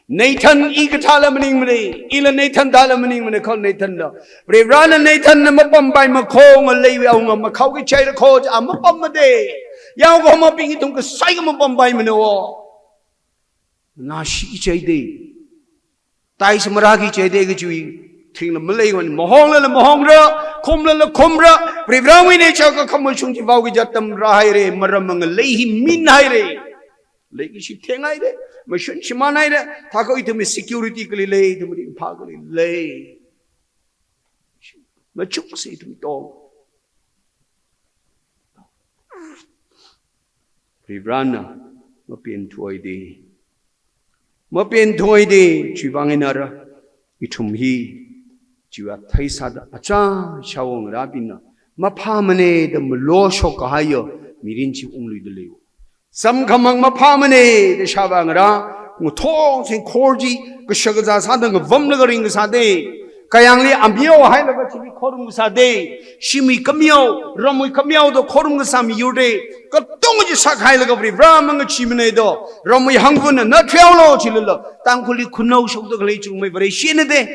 Nathan i kathāla maningmana, ila Nathan thāla maningmana, kha Nathanna. Varivarana Nathanna mapampaimana kho ngaleiwui awunga makhao kachaira kho, a mapammada. Yaokahomabing ithum kasāi kha mapampaimana o. Nashiki chaida. Tithes marāki chaida kachiwui Thingla maleiwui, mahonglala mahongra, khumlala khumra, Varivarawui nature kakhamashung chi vaoki jat tamrāhaira, maram mangalei hi minhaira. Leikashi thenghaira, mashun shimānhaira, thākha ithumwui security kali lei, ithumwui ringphā kali lei. Machuksi ithum tong. Varivarana mapenthuida. Mapenthuida, chiwui vang eina ara, ithum hi, chiwui athei sāda achā shaowui ngarābingna, maphāmana da maloshok kahaiya mirin chi ungluida leiya. Samkhamang maphāmana da shāvā ngarā, ngathor singkhor chi, kashak kazā sāda ngavamlaga ringkasā da, kayāngli ameo hailaga chili khorum kasā da, shimwui kameo, ramwui kameo da khorum kasā miyur da, katonga chi sākhailaga Varivara mangacheemana da, ramwui hangvana na theolo chilala, Tangkhulli khanao shokda khalei chungmei Vareshina da.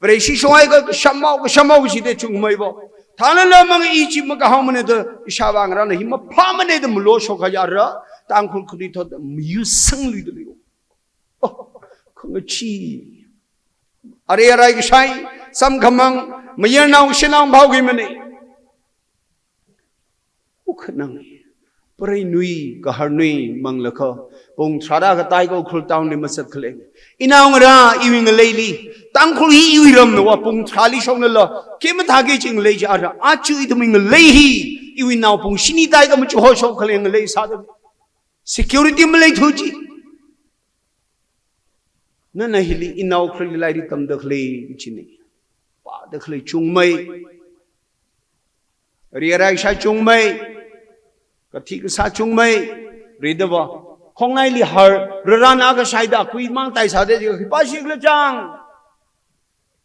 Vareshi shokhaiakha kashamao, kashamao kashi da chungmei bo. Thālala mang i chi makahaomana da ishāvā ngarāna hi maphāmana da maloshok kahaiya ara, Tangkhul khanuithot mayuisangluida leiya. Oh, khangachee. Arui arai kashai, samkhamang, mayarnao shanao phaokimana. Ukhanang. Preinui, gaharnui, manglakha, pung tharāda katai ko Ukhrul town li masat khaleng. Inao ngarā, iwui ngaleili, Tangkhul hi iwui ramna va pung tharāli shoknala, khamathā kachi ngalei chi ara, aja ithumwui ngalei hi, iwui naopung shini tai kamachu hoshok khaleng ngalei sāda. Security maleithu chi. Nana hili inao khareli lairik tamda khalei china. Pāda khalei chungmei. Riarai shā chungmei. Kathi kasā chungmei. Ridava. Khongnaili har. Rarana kashaida kuimang tai sāda khipā shikhala chang.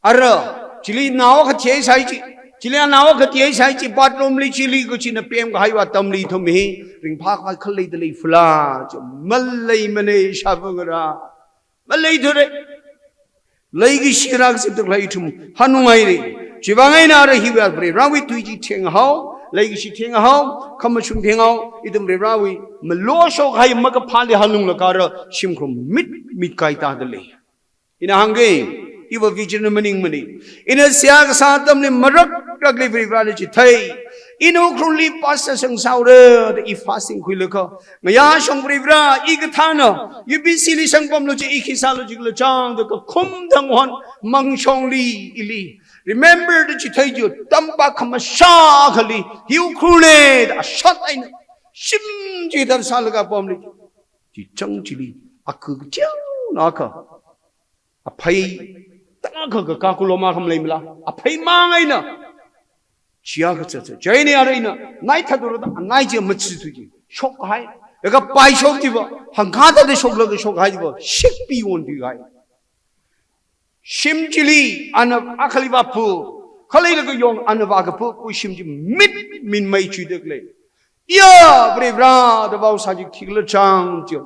Ara, chili nao kathi sai chi, chili nao kathi sai chi, bathroom li chili kachina pemkahaiwui atamli ithum hi, ringphākahai khalei dalei fula, chi maleimana shavangra. Maleithura. Leikashi rākazipda khalei ithum, hanungaira. Chiwui vang eina ara hiwui Varivarawui tui chi thenghao, leikashi thenghao, khamashung thenghao, ithum Varivarawui, maloshok kahai makaphāli hanunglaga ara, shimkhur mit, mit kaitā dalei. Ina hāngga, iva vision maningmana. Ina seihā kasā atamli marakrakli Varivarali chithei. Ina Ukhrulli pastor sāngasaora da i fasting khuilaga. Ngayā shong Varivara, i kathāna, U B C li sangpamlu chi, i khi sālu chikhala chang da kakhum thang hon, mangshongli ili. Remember da chithei chi, tampak khamashā akhali, hi Ukhrul le, da ashat eina. Shim chi dar sālaga pamli. Chi chang chili, aku kachang na ka. Aphei, tangkha kakā kuloma kham leimala. Aphei mang eina. Chiya katsatsa. Chieina ara ina. Nai thatura da, nai chi machi tu chi. Shokhai. Yaka pai shok chi va. Hangkha da de shoklaga shokhai chi va. Shikpi won pi gai. Shim chili, ana akhali va pu. Khalei laga yong, ana va ka pu. Pu shim chi mit, min mai chui dek le. Ya, Varivara, da vao sā chi khikhala chang chi.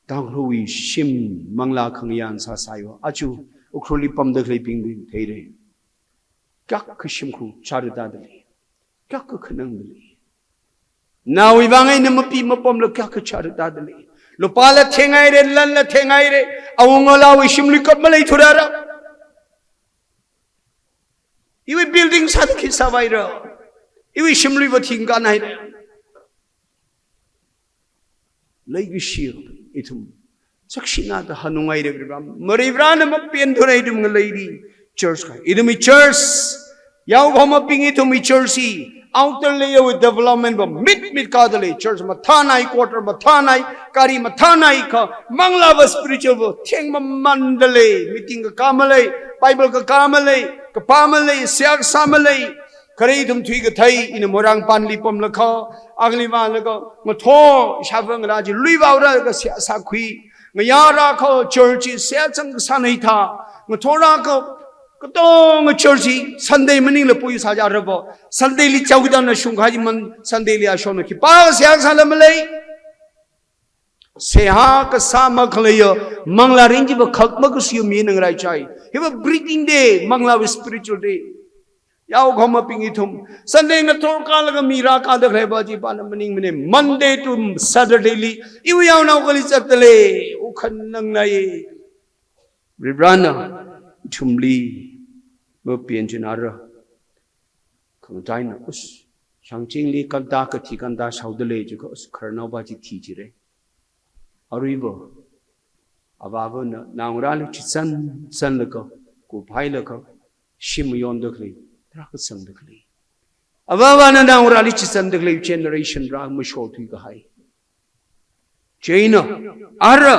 Tangkhulwui shim manglā khangayān sāsai va. Aja, Ukhrulli pamda khaleibing bing theira. Kayākha shimkhur chara tāda lei. Kayākha khanangda lei. Nawui vang eina mapi mapamla kayākha chara tāda lei. Lupāla thenghaira, lanla thenghaira. Awunga lawui shimli kap maleithura ra. Iwui building sāda khi sāvaira. Iwui shimli va thing kanhaira. Leikashi ithum. Sakshina da hanungaira Varivara. Varivarana mapenthura ithum ngaleili. Church ka. Ithumwui church. Yaokahomabing ithumwui church hi. Outer layer wui development va mit mit kada lei. Church mathānai, quarter mathānai, gari mathānai ka. Manglā va spiritual va. Theng mamanda lei. Meeting kakā malei. Bible kakā malei. Kapā malei. Seihā kasā malei. Khare ithum thuikathei, ina Moirangpanli pamlaga, akhali vālaga, ngathor, ishāvā ngarā chi, lui vāura ka seihā sākhui, ngayā rākha, church chi, seihā chang kasāna hithā, ngathor rākha, katonga church chi, Sunday maningla pui sāja rabo, Sunday li chao kidana shungkha chi man, Sunday li ashona khipā seihā sāla malei. Seihā kasā makhaleiya, manglā ringchiva khak makasiya mi nang raichai. Hiva breathing day, manglā va spiritual day. Yaokahomabing ithum. Sunday ngathor kālaga mi rākāda khaleiva chipana maningmana. Monday to Saturday li, iwui yaonao kali zatda lei, ukhanangnai. Varivarana, ithumli, Mapen china ara. Khangachaina, us, shangchingli kanta kathi kanta shaodalei jiakha, us, khararnaopa chi thi jire. Aruiva, avāvana naongarāli chitsan, tsanlaga, kuphailaga, shim mayonda khalei, tarākha sangda khalei. Avāvana naongarāli chitsan da khalei generation rā mashothui kahai. Chieina, ara,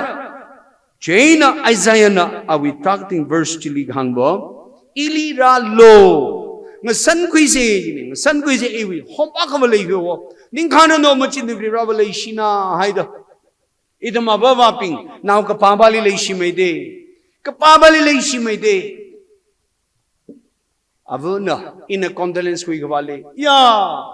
chieina Isaiahna awui targeting verse chili kahāngva, ili rālu, ngasankhuise, ngasankhuise iwui homework va leihaowa, ningkhāna no machinda Varivarāva leishina haida. Ithum avāvabing, nao kapāpali leishimeida, kapāpali leishimeida. Avana, ina condolence khuikhavāli. Ya,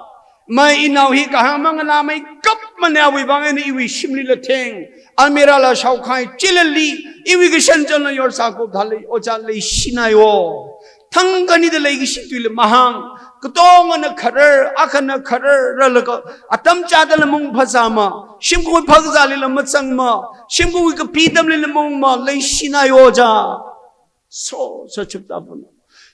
mai inao hi kahāng manganāmeikapmana, awui vang eina iwui shimli latheng, almirahla shaokhai, chilali, iwui kashan chonla yorsā kop thālei, ojā leishinayo. Thangkhanida leikashi tuila mahāng, katongana kharar, akhana kharar, rālaga, atam chāda lamung phazāma, shimkhur phazālila mazangma, shimkhurwui kapi atamlila mungma, leishinayo ja. So, so chipta pun.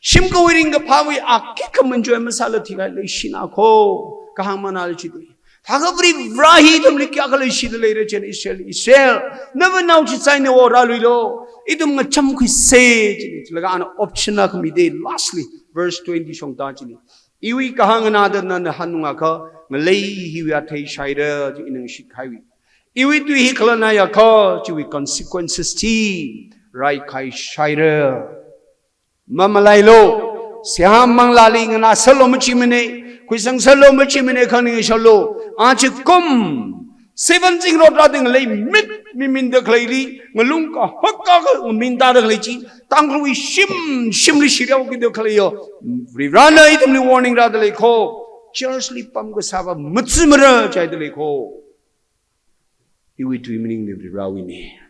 Shimkhurwui ringkaphāwui akhi khamunjoi masāla thikahai leishina kho. Kahāng manali chida. Thākha Varivarā hi ithumli kayākha leishida leira chieina Israel, Israel. Nava nao chitsaina wo rāluilo. Ithum ngachamkhuise chieina. Laga ana option akha mida lastly. Verse twenty shongta chieina. Iwui kahāng nganāda nana hanungakha ngalei hiwui athei shaira chi ina ngashitkahaiwui. Iwui tui hi khalanaiakha chiwui consequences chi raikhai shaira. Mamalailu, seihā manglāli nganāserlu machimana, khuisangserlu machimana, khaningshalu, achikum, seven zingrot rāda ngalei mit miminda khaleili, ngalung kahak kahak ngaminda khalei chi, Tangkhulwui shim, shimli shirao kida khaleiyo, Varivarāna ithumli warning rāda lei kho, church li pamkasāva matsumara chaida lei kho. Iwui tui maningli Varivarāwuina.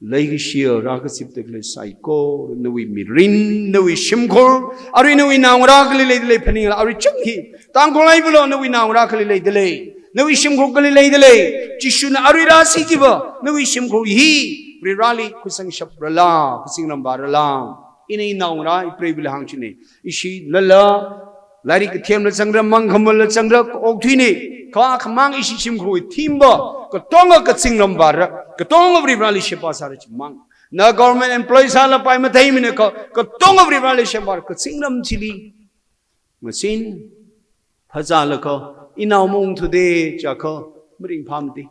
Leikashiya rākazipda khalei saikora, nawui mirin, nawui shimkhur, arui nawui naongarā kali leida lei phaningla, arui chang hi. Tangkhul haivalu nawui naongarā kali leida lei. Nawui shimkhur kali leida lei. Jishuna arui rāsi jiva, nawui shimkhur hi, Varivarāli khuisangshap rāla, kazingramva rāla. Ina inaongarā, ipreivali hāngchina. Ishi lala, lairik kathemla zangra, mangkhamala zangra, okthuina. Kha khamang ishi shimkhurwui thimva, katonga kazingramva rā, katonga Varivarāli sheba sāra chimang. Na government employee sālapai matheimana kha, katonga Varivarāli sheba rā, kazingram chili. Masin, phazālaga, inao maungthuda, jiakha, maringphāmada.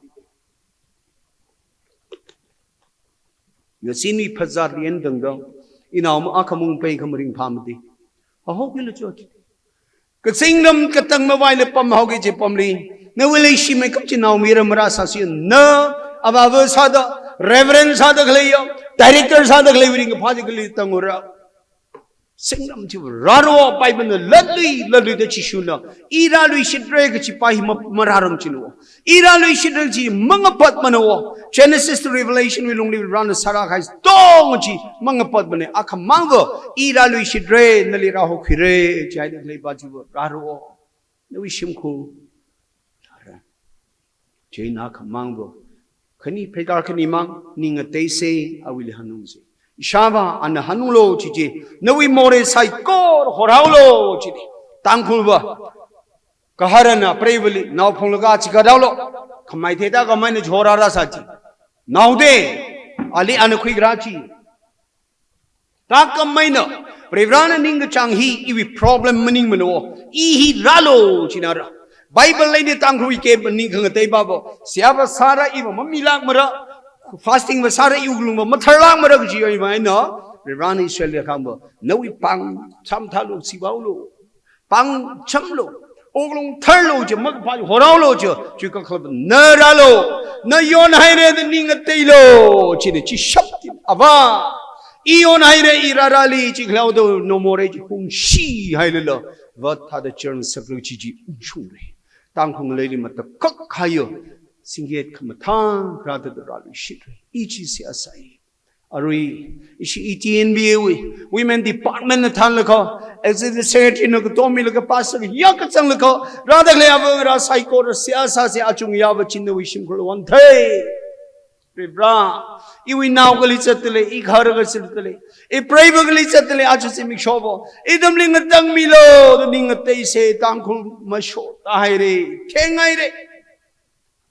Ngasinwui phazāli eina tangda, inao ma akhamang pai kha maringphāmada. Ahokila chot. Kazingram katang mavaila pamhaoki kaji pamli. Nawui leishimeikap chi naomayara marāsāsi na, avāva sāda, reverend sāda khaleiya, director sāda khaleiwui ringkaphā chi kali tangura. Zingram chi rāra, Bible na latlui, latluida Jishuna. I rāluishitra kajipa hi ma-, marārum china. I rāluishitra chi mangapatmana. Genesis to Revelation wui lungli rāna sārākahai tong chi mangapatmana. Akhamangva, I rāluishitra, nali rāhokhuira, jihaida khaleipa chiva rāra. Nawui shimkhur. Chieina khamangva. Khani pheikar khani mang, ning ngateisa, awuili hanungsa. Ishāvā, ana hanunglu chiji, nawui morei saikora horhaolu chiji. Tangkhulva. Kaharana preivali, nao phunglaga chikathaolu. Khamai theta kamaina chora rāsā chi. Naoda, ali ana khuikharā chi. Thākhameina, Varivarāna ningkachāng hi iwui problem maningmana. I hi rālu chinara. Bible eina Tangkhulwui ke maning khangatei babo. Seihāva sāra iva mamilākmara. Fasting va sāra iwui wuklungva matharlākmara kaji iva eina. Varivarāna Israelli kahāngva. Nawui pāng chamthalu, sivaolu. Pāng chamlu, wuklung tharlu chi makaphā horhaolu chi, chi kakhalap na rālu, na yonhaira da ning ngateilu, china chi shap chi, Avā, I yonhaira I rārāli chi khalaoda no morei chi hungshi hailala, va thāda churn saklu chi chi ungshungre. Tangkhul ngaleili matakhak haiya, singkhet khamathā rāda rāluishitra. I chi seihā sāi. Arui, ishi E T N B A wui, Women Department na thānlaga, Executive Secretary na katommilaga pastor ya kachanglaga, rāda khalei ava ngarā saikora seihā sāsa achung yava chin nawui shimkhurla wanthei. Varivara, iwui nao kali zatdalei, i khara kali zatdalei, i preiva kali zatdalei, aja zimikshobo ithumli ngatangmilu da ning ngateisei, Tangkhul mashotahaire, thenghaire.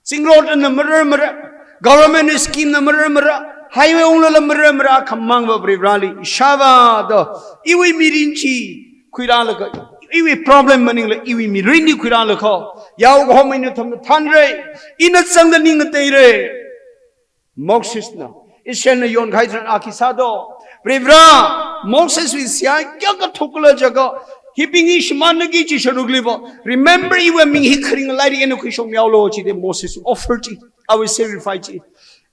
Zingrotna marar marar, government scheme na marar marar, highway unglala marar marar, khamangva Varivarali ishāvā da, iwui mirin chi khuirālaga, iwui problem maningla iwui mirinli khuirālaga, yaokahoma ina athumna thanre, ina zangda ning ngateire. Mosesna, Israelna yonkahai tharan a khi sādo? Varivara, Moseswui seihā kayākha thukkhala jiakha, hibing hi shimānki kaji sharukliva, remember, iwui ming hi kharinga lairik eina khuishokmihaolu, chida Moses offer chi, awui sacrifice chi.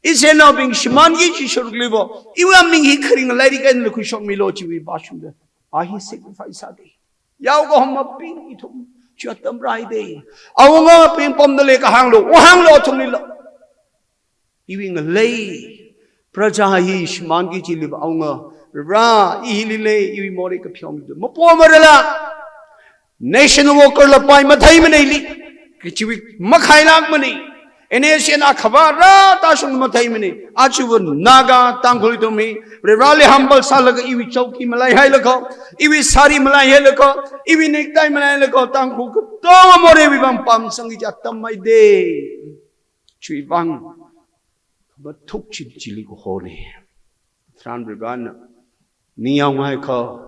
Israelnaobing shimānki kaji sharukliva, iwui ming hi kharinga lairik eina khuishokmilu, chiwui vāshungda a hi sacrifice sāde. Yaokahomabing ithum, chi atam rāhaide. Awungabing pamdalei kahānglu, vāhānglu athumlila. Iwui ngalei, praja hi shimānki kajiliva awunga, Varivara, i hili lei, iwui morei kapheomida mapomarala, national worker la pai matheimanei ili, kachiwui makhailākmanei. N S C N akhavā rātāshung matheimanei. Ajava Naga, Tangkhul ithum hi Varivarali humble sālaga iwui chowki malaihailaga, iwui sari malaihailaga, iwui necktie malaihailaga, Tangkhul katonga moreiwui vang pamsangki kaji atam haide. Chiwui vang khamathuka chi, chili kahone. Tharan Varivarana ningyāngngaikha,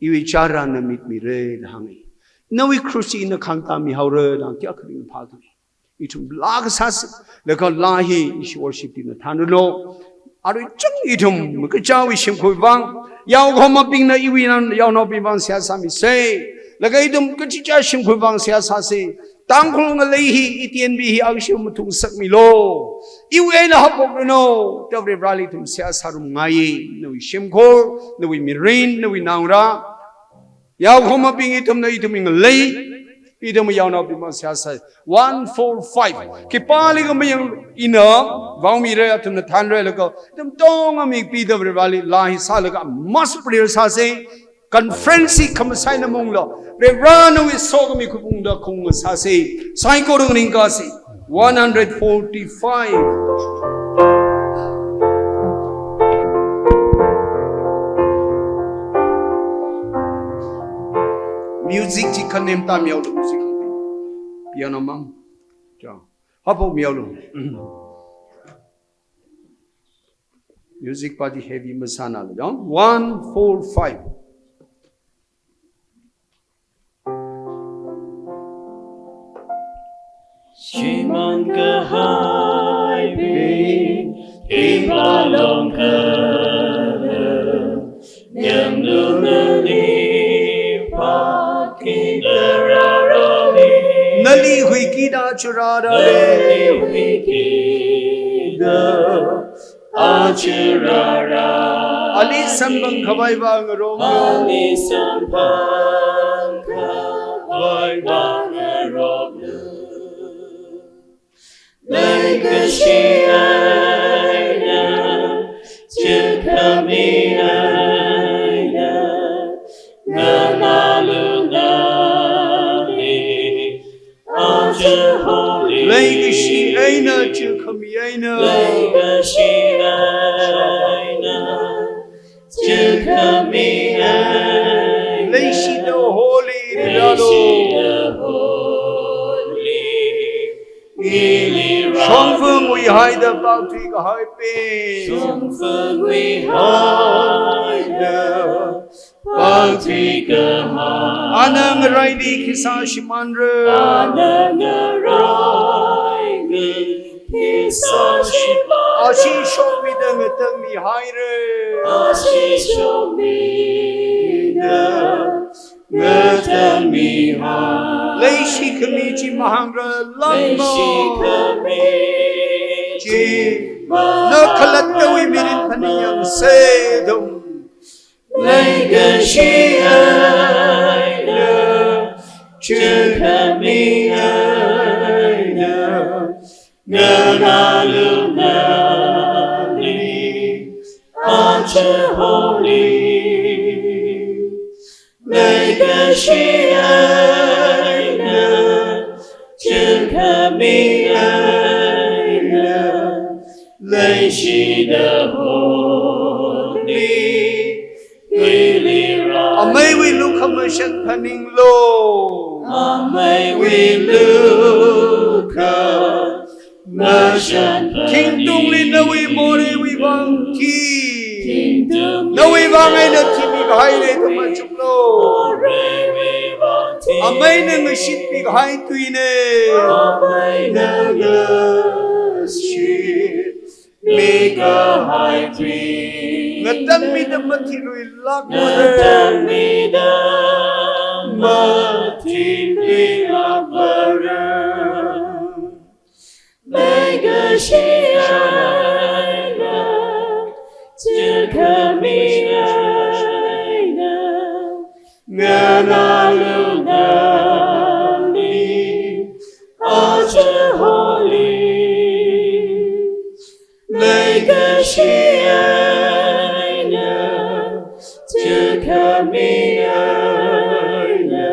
iwui chara na mitmire da hānge. Nawui cross chi ina khangtāmihaora da hāng, kayākha ringphāda. Ithum laa kasāsa, laga laa hi ishi worship team na thanranu. Arui chang ithum makachaowui shimkhur vang, yaokahomabingna iwui nao, yaonaobing vang seihā sāmisei. Laga ithum kachichā shimkhur vang seihā sāsei. Tangkhul ngalei hi, i T N B hi akhashim mathungsakmilu. Iwui eina haophokranu da Varivarali ithum seihā sārumngai. Nawui shimkhur, nawui mirin, nawui naongarā, yaokahomabing ithumna, ithumwui ngalei, ithumwui yaonaobing vang seihā sāsei. One four five. Khipālikha mayang ina vaomira, athumna thanrailaga, ithum katonga mikpida Varivarali laa hi sālaga mass prayer sāsei. Conference hi khamasai eina maunglu, Varivara nawui sokhami khuiphungda khaung sāsei. Saikora nganingkasei. One hundred forty-five. Music chi khanem tammihaolu, music. Piano mang. Chang. Haophokmihaolu. Music pa chi heavy masānalu, yāng. One four five. Shimān kahaibing, khipā longkhala, yanglu nali pākida rārali. Nali huikida churārali. Nali huikida achurāra. Ali samphang khavai vang ngaroklu. Ali samphang khavai vang ngaroklu. Leikashi eina, chukhami eina, nganālu nali. Aja holy. Leikashi eina, chukhami eina. Leikashi eina, chukhami eina. Leishida holy ili rālu. Leishida holy ili rālu. Shongfa nguihaida pākthui kahaibing. Shongfa nguihaida pākthui kahai. Ana ngaraili khi sāshimānra? Ana ngaraili khi sāshimānra? Ashish shokmida ngatangmihaira. Ashish shokmida ngatangmihai. Leishi khami chi mahāngralākmana. Leishi khami chi mahāngralākmana. Na khalattawui mirin phaningyāngsei ithum. Leikashi eina, chukhami eina, nganālu nali, aja holy. Leikashi eina, chukhami eina, Leishida holy, ili rā. Ameiwui lukhamashan phaninglu. Ameiwui lukha mashan phaninglu. Thingtungli nawui moreiwui vang thi. Thingtungli nawui vang eina thimi kahai lei, thumachuklu. Moreiwui vang thi. Ameina ngashitmi kahai tuina. Ameina ngashitmi kahai tui. Ngatanmida mathiluilākmara. Ngatanmida mathiluilākmara. Leikashi eina, chikhami eina, nganālu nali, aja holy. Leikashi eina, chikhami eina,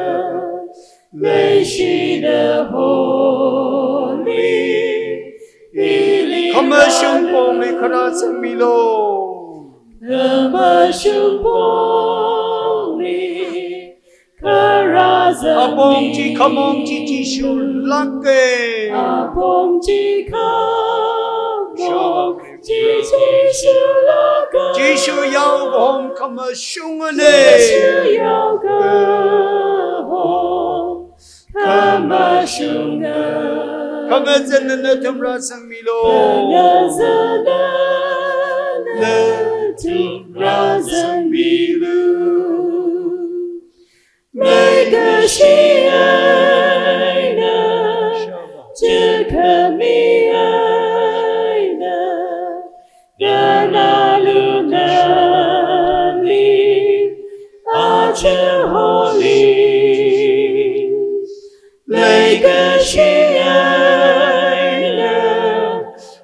leishida holy, ili. Khamashung pongli kharā zangmilu. Khamashung pongli kharā zangmi. Apong chi khamong chi Jishu lāka. Apong chi khamong chi Jishu lāka. Jishu yaokahom khamashungana. Jishu yaokahom khamashunga. Khangazanna nathum rāzangmilu. Khangazanna nathum rāzangmilu. Leikashi eina, chikhami eina, nganālu nali, aja holy. Leikashi eina,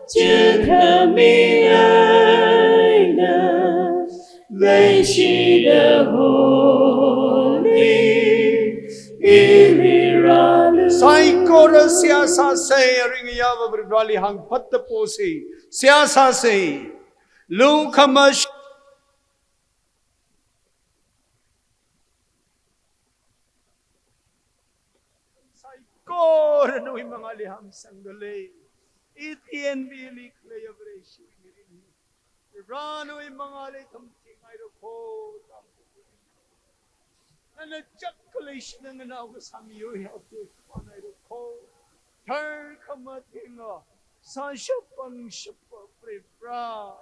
chikhami eina, leishida holy, ili rālu. Saikora seihā sāsa, aring ayāva Varivarali hāngphatda posa. Seihā sāsa. Lukhamash- Saikora nawui mangāli hāngsangda lei. I T N B li khaleiya Vareshi mirin hi, Vare nawui mangāli ithum theingaira kho, tampu. Nana chak khalei shina nganao kasā miyo ya te khuanaira kho. Tharkhamatheng a, sāshap pangshapa Vare,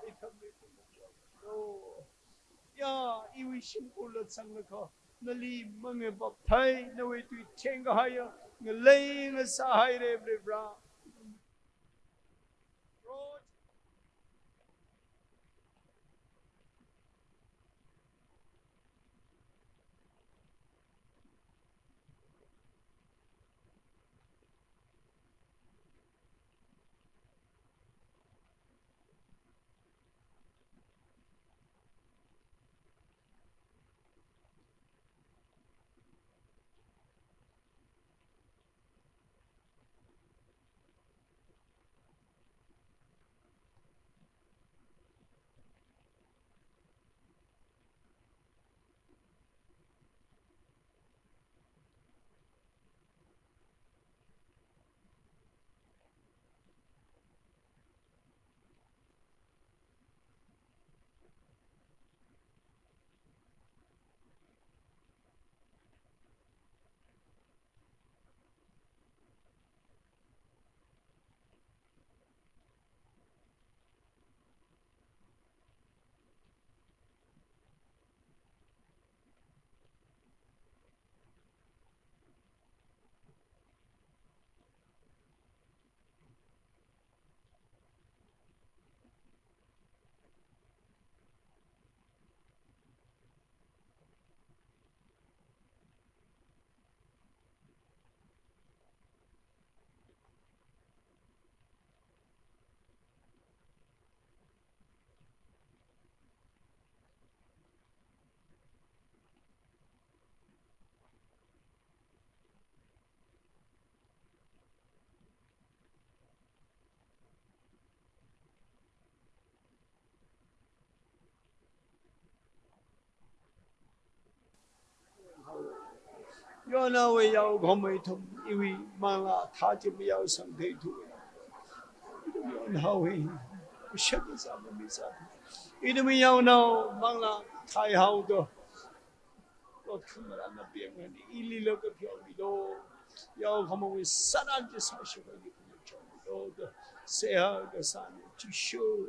ithumli ithum chaklo. Ya, iwui shimkhurla zanglakha, nali mangaphapthei, nawui tui theng kahaiya ngalei ngasāhaira Vare. Yonao wui yaokahoma ithum, iwui manglā athā chi mayaosang theithu. Ithum yonao wui, shakazā mamisā. Ithum yonao manglā athā haoda. Lord, khamarān na pemkhani, ili lo kapheomilu. Yaokahomawui sāran chi sāshok haili khamachonmilu da. Seihā kasāna Jishu.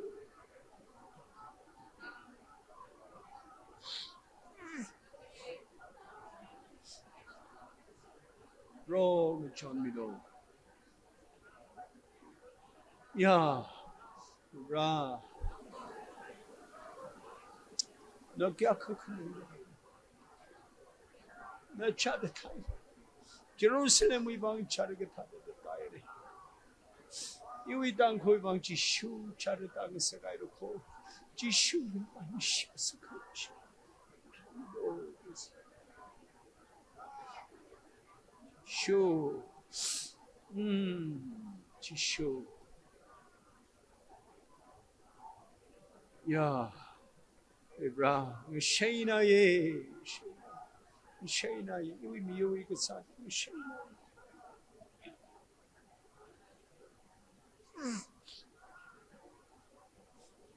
Ro, ngachonmilu. Ya, Ra. Na kayākha khanuida, na chāda thai. Jerusalemwui vang chāra kathāda thai re. Iwui Tangkhul vang Jishu chāra tāngasakhai rako. Jishu vang shi sakhai. Shu. Mm, Jishu. Ya. Varivara, ngashaina ye. Ngashaina ye. Iwui miyur kasā, ngashaina ye.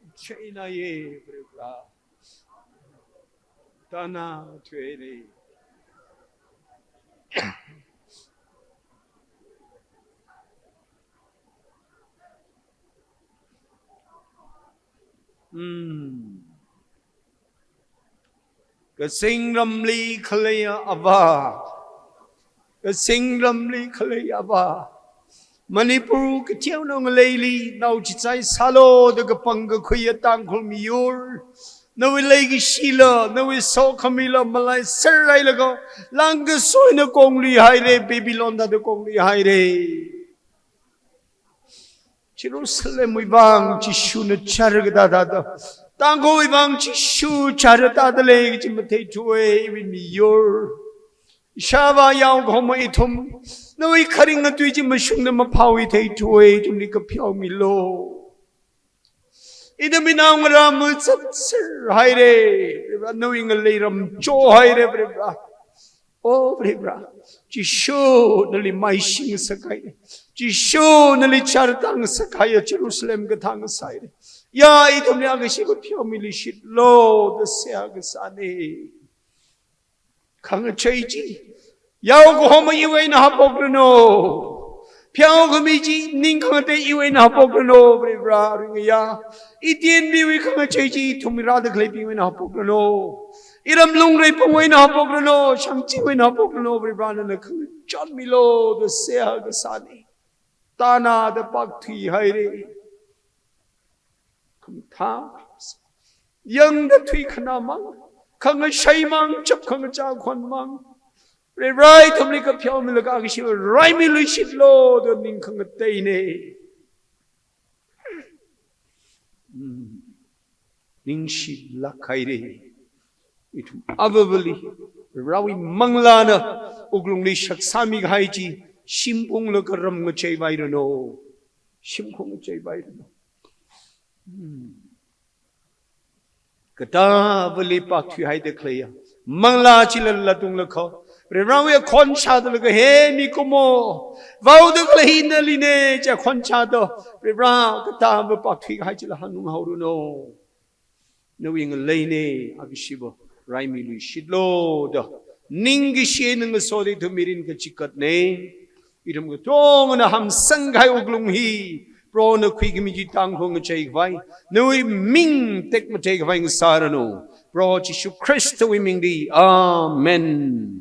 Ngashaina ye, Varivara. Tāna thuihaire. Hmm. Kazingramli khalei Avā. Kazingramli khalei Avā. Manipur kateonao ngaleili nao chichai sālu da kapangkakhuiya Tangkhul miyur. Nawui leikashila, nawui sokhamila malaiser hailaga, langkasoina kongluihaire, Babylon thāda kongluihaire. Jerusalemwui vang Jishuna chāra kathāda, Tangkhulwui vang Jishu chāra tāda lei kaji matheithuwe, iwui miyur. Ishāvā yaokahoma ithum, nawui kharinga tui chi mashungda maphaowe theithuwe, ithumli kapheomilu. Ithumwui naongarā mazatser haire, Varivara, nawui ngalei ram chohaire, Varivara. O Varivara, Jishu nali maishingasakhaire. Jishu nali chāra tāngasakhaiya Jerusalem kathā ngasāhaire. Ya, ithumli akashiva pheomilishitlu da seihā kasāne. Khangachei chi yaokahoma iwui eina haophokranu. Pheokhami chi ningkhangatei iwui eina haophokranu, Varivara ringaya. Itenbingwui khangachei chi ithumli rāda khaleibingwui eina haophokranu. Iram Lungrei phungwui eina haophokranu, shangchiwui eina haophokranu, Varivara nana khangachonmilu da seihā kasāne. Tānada pakthuihaire. Khamathā, yangda thuikhanā mang, khangashei mang, chapkhangachā khon mang, Varivara ithumli kapheomilaga akashiva raimiluishitlu da ning khangateine. Hmm. Ningshilāk haire. Ithum avāvali, Varewui manglāna wuklungli shaksāmi kahai chi, shimphunglaga ram ngacheivairanu. Shimkhur ngacheivairanu. Hmm. Katāvali pakthuihaida khaleiya manglā chila latunglaga, Varewui akhon shāda laga, he mikumo, vaoda khalei hi naline, chi akhon shāda, Varivara, katāva pakthui kahai chila hanunghaoranu. Nawui ngaleine, akashiva raimiluishitlu da ning kashi eina ngasoda ithum mirin kachikatne. Ithum katongana hamsang kahai wuklung hi, Prohona khuikhami chi Tangkhul ngacheikhavai, nawui ming tekmateikhavai ngasāranu. Proho Jishu Khristawui mingli. Amen.